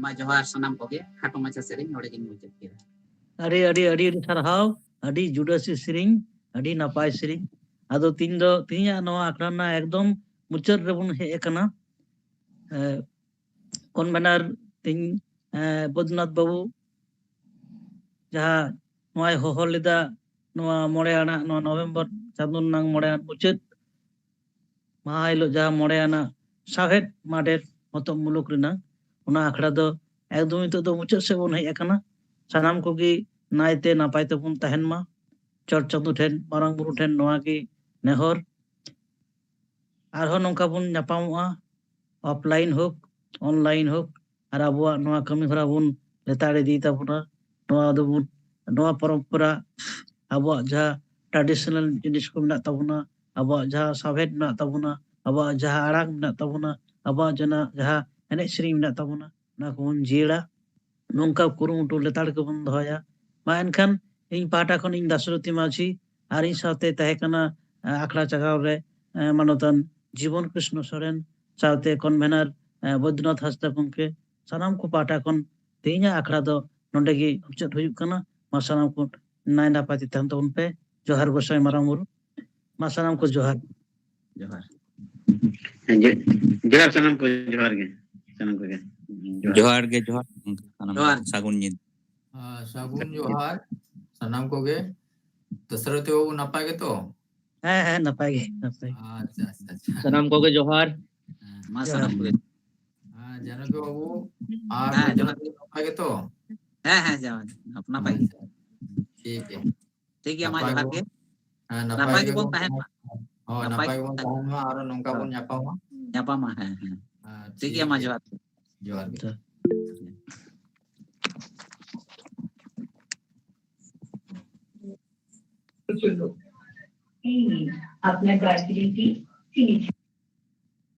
ᱢᱟ ᱡᱚᱦᱟᱨ ᱥᱟᱱᱟᱢ ᱠᱚᱜᱮ᱾ ᱠᱷᱟᱴᱚ ᱢᱟᱪᱷᱟ ᱥᱮᱨᱮᱧ ᱱᱚᱰᱮ ᱜᱤᱧ ᱢᱩᱪᱟᱹᱫ ᱠᱮᱫᱟ᱾ ᱟᱹᱰᱤ ᱟᱹᱰᱤ ᱟᱹᱰᱤ ᱟᱹᱰᱤ ᱥᱟᱨᱦᱟᱣ᱾ ᱟᱹᱰᱤ ᱡᱩᱰᱟᱹᱥᱤ ᱥᱮᱨᱮᱧ, ᱟᱹᱰᱤ ᱱᱟᱯᱟᱭ ᱥᱮᱨᱮᱧ᱾ ᱟᱫᱚ ᱛᱤᱦᱤᱧ ᱫᱚ, ᱛᱤᱦᱤᱧᱟᱜ ᱱᱚᱣᱟ ᱟᱠᱷᱲᱟ ᱨᱮᱱᱟᱜ ᱮᱠᱫᱚᱢ ᱢᱩᱪᱟᱹᱫ ᱨᱮᱵᱚᱱ ᱦᱮᱡ ᱟᱠᱟᱱᱟ᱾ ᱮ, convener ᱛᱤᱦᱤᱧ, ᱮ, ᱵᱳᱫᱷᱱᱟᱛᱷ ᱵᱟᱹᱵᱩ ᱡᱟᱦᱟᱸ ᱱᱚᱣᱟᱭ ᱦᱚᱦᱚ ᱞᱮᱫᱟ, ᱱᱚᱣᱟ ᱢᱚᱬᱮ ᱟᱱᱟᱜ, ᱱᱚᱣᱟ ᱱᱚᱵᱷᱮᱢᱵᱚᱨ ᱪᱟᱸᱫᱳ ᱨᱮᱱᱟᱜ ᱢᱚᱬᱮ ᱟᱱᱟᱜ ᱢᱩᱪᱟᱹᱫ ᱢᱟᱦᱟ ᱦᱤᱞᱳᱜ ᱡᱟᱦᱟᱸ ᱢᱚᱬᱮ ᱟᱱᱟᱜ ᱥᱟᱶᱦᱮᱫ ᱢᱟᱰᱮᱨ ᱦᱚᱛᱚᱫ ᱢᱩᱞᱩᱠ ᱨᱮᱱᱟᱜ ᱚᱱᱟ ᱟᱠᱷᱲᱟ ᱫᱚ ᱮᱠᱫᱚᱢ ᱱᱤᱛᱚᱜ ᱫᱚ ᱢᱩᱪᱟᱹᱫ ᱥᱮᱫ ᱵᱚᱱ ᱦᱮᱡ ᱟᱠᱟᱱᱟ᱾ ᱥᱟᱱᱟᱢ ᱠᱚᱜᱮ ᱱᱟᱭᱛᱮ ᱱᱟᱯᱟᱭ ᱛᱮᱵᱚᱱ ᱛᱟᱦᱮᱱ ᱢᱟ᱾ ᱪᱚᱴ ᱪᱟᱸᱫᱳ ᱴᱷᱮᱱ, ᱢᱟᱨᱟᱝ ᱵᱩᱨᱩ ᱴᱷᱮᱱ ᱱᱚᱣᱟ ᱜᱮ ᱱᱮᱦᱚᱨ᱾ ᱟᱨᱦᱚᱸ ᱱᱚᱝᱠᱟ ᱵᱚᱱ ᱧᱟᱯᱟᱢᱚᱜᱼᱟ, offline ᱦᱳᱠ, online ᱦᱳᱠ, ᱟᱨ ᱟᱵᱚᱣᱟᱜ ᱱᱚᱣᱟ ᱠᱟᱹᱢᱤ ᱦᱚᱨᱟ ᱵᱚᱱ ᱞᱮᱛᱟᱲ ᱤᱫᱤᱭ ᱛᱟᱵᱚᱱᱟ᱾ ᱱᱚᱣᱟ ᱫᱚᱵᱚᱱ, ᱱᱚᱣᱟ ᱯᱚᱨᱚᱢᱯᱚᱨᱟ, ᱟᱵᱚᱣᱟᱜ ᱡᱟᱦᱟᱸ traditional ᱡᱤᱱᱤᱥ ᱠᱚ ᱢᱮᱱᱟᱜ ᱛᱟᱵᱚᱱᱟ, ᱟᱵᱚᱣᱟᱜ ᱡᱟᱦᱟᱸ ᱥᱟᱶᱦᱮᱫ ᱢᱮᱱᱟᱜ ᱛᱟᱵᱚᱱᱟ, ᱟᱵᱚᱣᱟᱜ ᱡᱟᱦᱟᱸ ᱟᱲᱟᱝ ᱢᱮᱱᱟᱜ ᱛᱟᱵᱚᱱᱟ, ᱟᱵᱚᱣᱟᱜ ᱡᱟᱦᱟᱸ, ᱡᱟᱦᱟᱸ ᱮᱱᱮᱡ ᱥᱮᱨᱮᱧ ᱢᱮᱱᱟᱜ ᱛᱟᱵᱚᱱᱟ, ᱚᱱᱟ ᱠᱚᱵᱚᱱ ᱡᱤᱭᱟᱹᱲᱟ᱾ ᱱᱚᱝᱠᱟ ᱠᱩᱨᱩᱢᱩᱴᱩ ᱞᱮᱛᱟᱲ ᱜᱮᱵᱚᱱ ᱫᱚᱦᱚᱭᱟ᱾ ᱢᱟ ᱮᱱᱠᱷᱟᱱ ᱤᱧ ᱯᱟᱦᱴᱟ ᱠᱷᱚᱱ ᱤᱧ ᱫᱟᱥᱨᱚᱛᱤ ᱢᱟᱹᱡᱷᱤ ᱟᱨ ᱤᱧ ᱥᱟᱶᱛᱮ ᱛᱟᱦᱮᱸ ᱠᱟᱱᱟ, ᱮ, ᱟᱠᱷᱲᱟ ᱪᱟᱜᱟᱣ ᱨᱮ, ᱮ, ᱢᱟᱱᱚᱛᱟᱱ ᱡᱤᱵᱚᱱ ᱠᱨᱤᱥᱱᱚ ᱥᱚᱨᱮᱱ, ᱥᱟᱶᱛᱮ convener, ᱮ, ᱵᱳᱭᱫᱚᱱᱟᱛᱷ ᱦᱟᱸᱥᱫᱟ ᱜᱚᱢᱠᱮ, ᱥᱟᱱᱟᱢ ᱠᱚ ᱯᱟᱦᱴᱟ ᱠᱷᱚᱱ ᱛᱮᱦᱮᱧᱟᱜ ᱟᱠᱷᱲᱟ ᱫᱚ ᱱᱚᱰᱮ ᱜᱮ ᱢᱩᱪᱟᱹᱫ ᱦᱩᱭᱩᱜ ᱠᱟᱱᱟ᱾ ᱢᱟ ᱥᱟᱱᱟᱢ ᱠᱚ ᱱᱟᱭ ᱱᱟᱯᱟᱭ ᱛᱮ ᱛᱟᱦᱮᱱ ᱛᱟᱵᱚᱱ ᱯᱮ᱾ ᱡᱚᱦᱟᱨ ᱜᱚᱸᱥᱟᱭ ᱢᱟᱨᱟᱝ ᱵᱩᱨᱩ᱾ ᱢᱟ ᱥᱟᱱᱟᱢ ᱠᱚ ᱡᱚᱦᱟᱨ᱾ ᱡᱚᱦᱟᱨ᱾ ᱦᱮᱸ, ᱡᱚ- ᱡᱚᱦᱟᱨ ᱥᱟᱱᱟᱢ ᱠᱚ, ᱡᱚᱦᱟᱨ ᱜᱮ ᱥᱟᱱᱟᱢ ᱠᱚᱜᱮ᱾ ᱡᱚᱦᱟᱨ᱾ ᱡᱚᱦᱟᱨ ᱜᱮ, ᱡᱚᱦᱟᱨ ᱜᱚᱢᱠᱮ, ᱥᱟᱱᱟᱢ ᱡᱚᱦᱟᱨ᱾ ᱥᱟᱹᱜᱩᱱ ᱧᱤᱫᱟᱹ᱾ ᱟᱨ ᱥᱟᱹᱜᱩᱱ ᱡᱚᱦᱟᱨ ᱥᱟᱱᱟᱢ ᱠᱚᱜᱮ᱾ ᱫᱚᱥᱨᱟᱣᱛᱤ ᱵᱟᱹᱵᱩ, ᱱᱟᱯᱟᱭ ᱜᱮᱛᱚ? ᱦᱮᱸ, ᱦᱮᱸ, ᱱᱟᱯᱟᱭ ᱜᱮ, ᱱᱟᱯᱟᱭ ᱜᱮ᱾ ᱟᱪᱪᱷᱟ, ᱟᱪᱪᱷᱟ, ᱟᱪᱪᱷᱟ᱾ ᱥᱟᱱᱟᱢ ᱠᱚᱜᱮ ᱡᱚᱦᱟᱨ᱾ ᱢᱟ ᱥᱟᱱᱟᱢ ᱠᱚᱜᱮ᱾ ᱦᱮᱸ, ᱡᱟᱱᱚᱠᱤ ᱵᱟᱹᱵᱩ, ᱟᱨ ᱦᱮᱸ, ᱵᱚᱭᱫᱚᱱᱟᱛᱷ ᱱᱟᱯᱟᱭ ᱜᱮᱛᱚ? ᱦᱮᱸ, ᱦᱮᱸ, ᱡᱚᱦᱟᱨ᱾ ᱱᱟᱯᱟᱭ ᱜᱮ᱾ ᱟᱪᱪᱷᱟ, ᱴᱷᱤᱠ ᱜᱮᱭᱟ᱾ ᱴᱷᱤᱠ ᱜᱮᱭᱟ, ᱢᱟ ᱱᱟᱯᱟᱭ ᱡᱚᱦᱟᱨ ᱜᱮ᱾ ᱜᱮ᱾ ᱦᱮᱸ, ᱱᱟᱯᱟᱭ ᱱᱟᱯᱟᱭ ᱜᱮᱵᱚᱱ ᱜᱮᱵᱚᱱ ᱛᱟᱦᱮᱱ ᱛᱟᱦᱮᱱ ᱢᱟ᱾ ᱢᱟ᱾ ᱦᱳᱭ, ᱱᱟᱯᱟᱭ ᱱᱟᱯᱟᱭ ᱜᱮᱵᱚᱱ ᱜᱮᱵᱚᱱ ᱛᱟᱦᱮᱱ ᱛᱟᱦᱮᱱ ᱢᱟ, ᱟᱨᱚ ᱱᱚᱝᱠᱟ ᱵᱚᱱ ᱧᱟᱯᱟᱢᱟ᱾ ᱧᱟᱯᱟᱢᱟ, ᱦᱮᱸ, ᱦᱮᱸ᱾ ᱦᱮᱸ, ᱴᱷᱤᱠ ᱜᱮᱭᱟ, ᱢᱟ ᱡᱚᱦᱟᱨ᱾ ᱡᱚᱦᱟᱨ ᱜᱮ᱾ আপনার গার্জিয়ানটি চিনি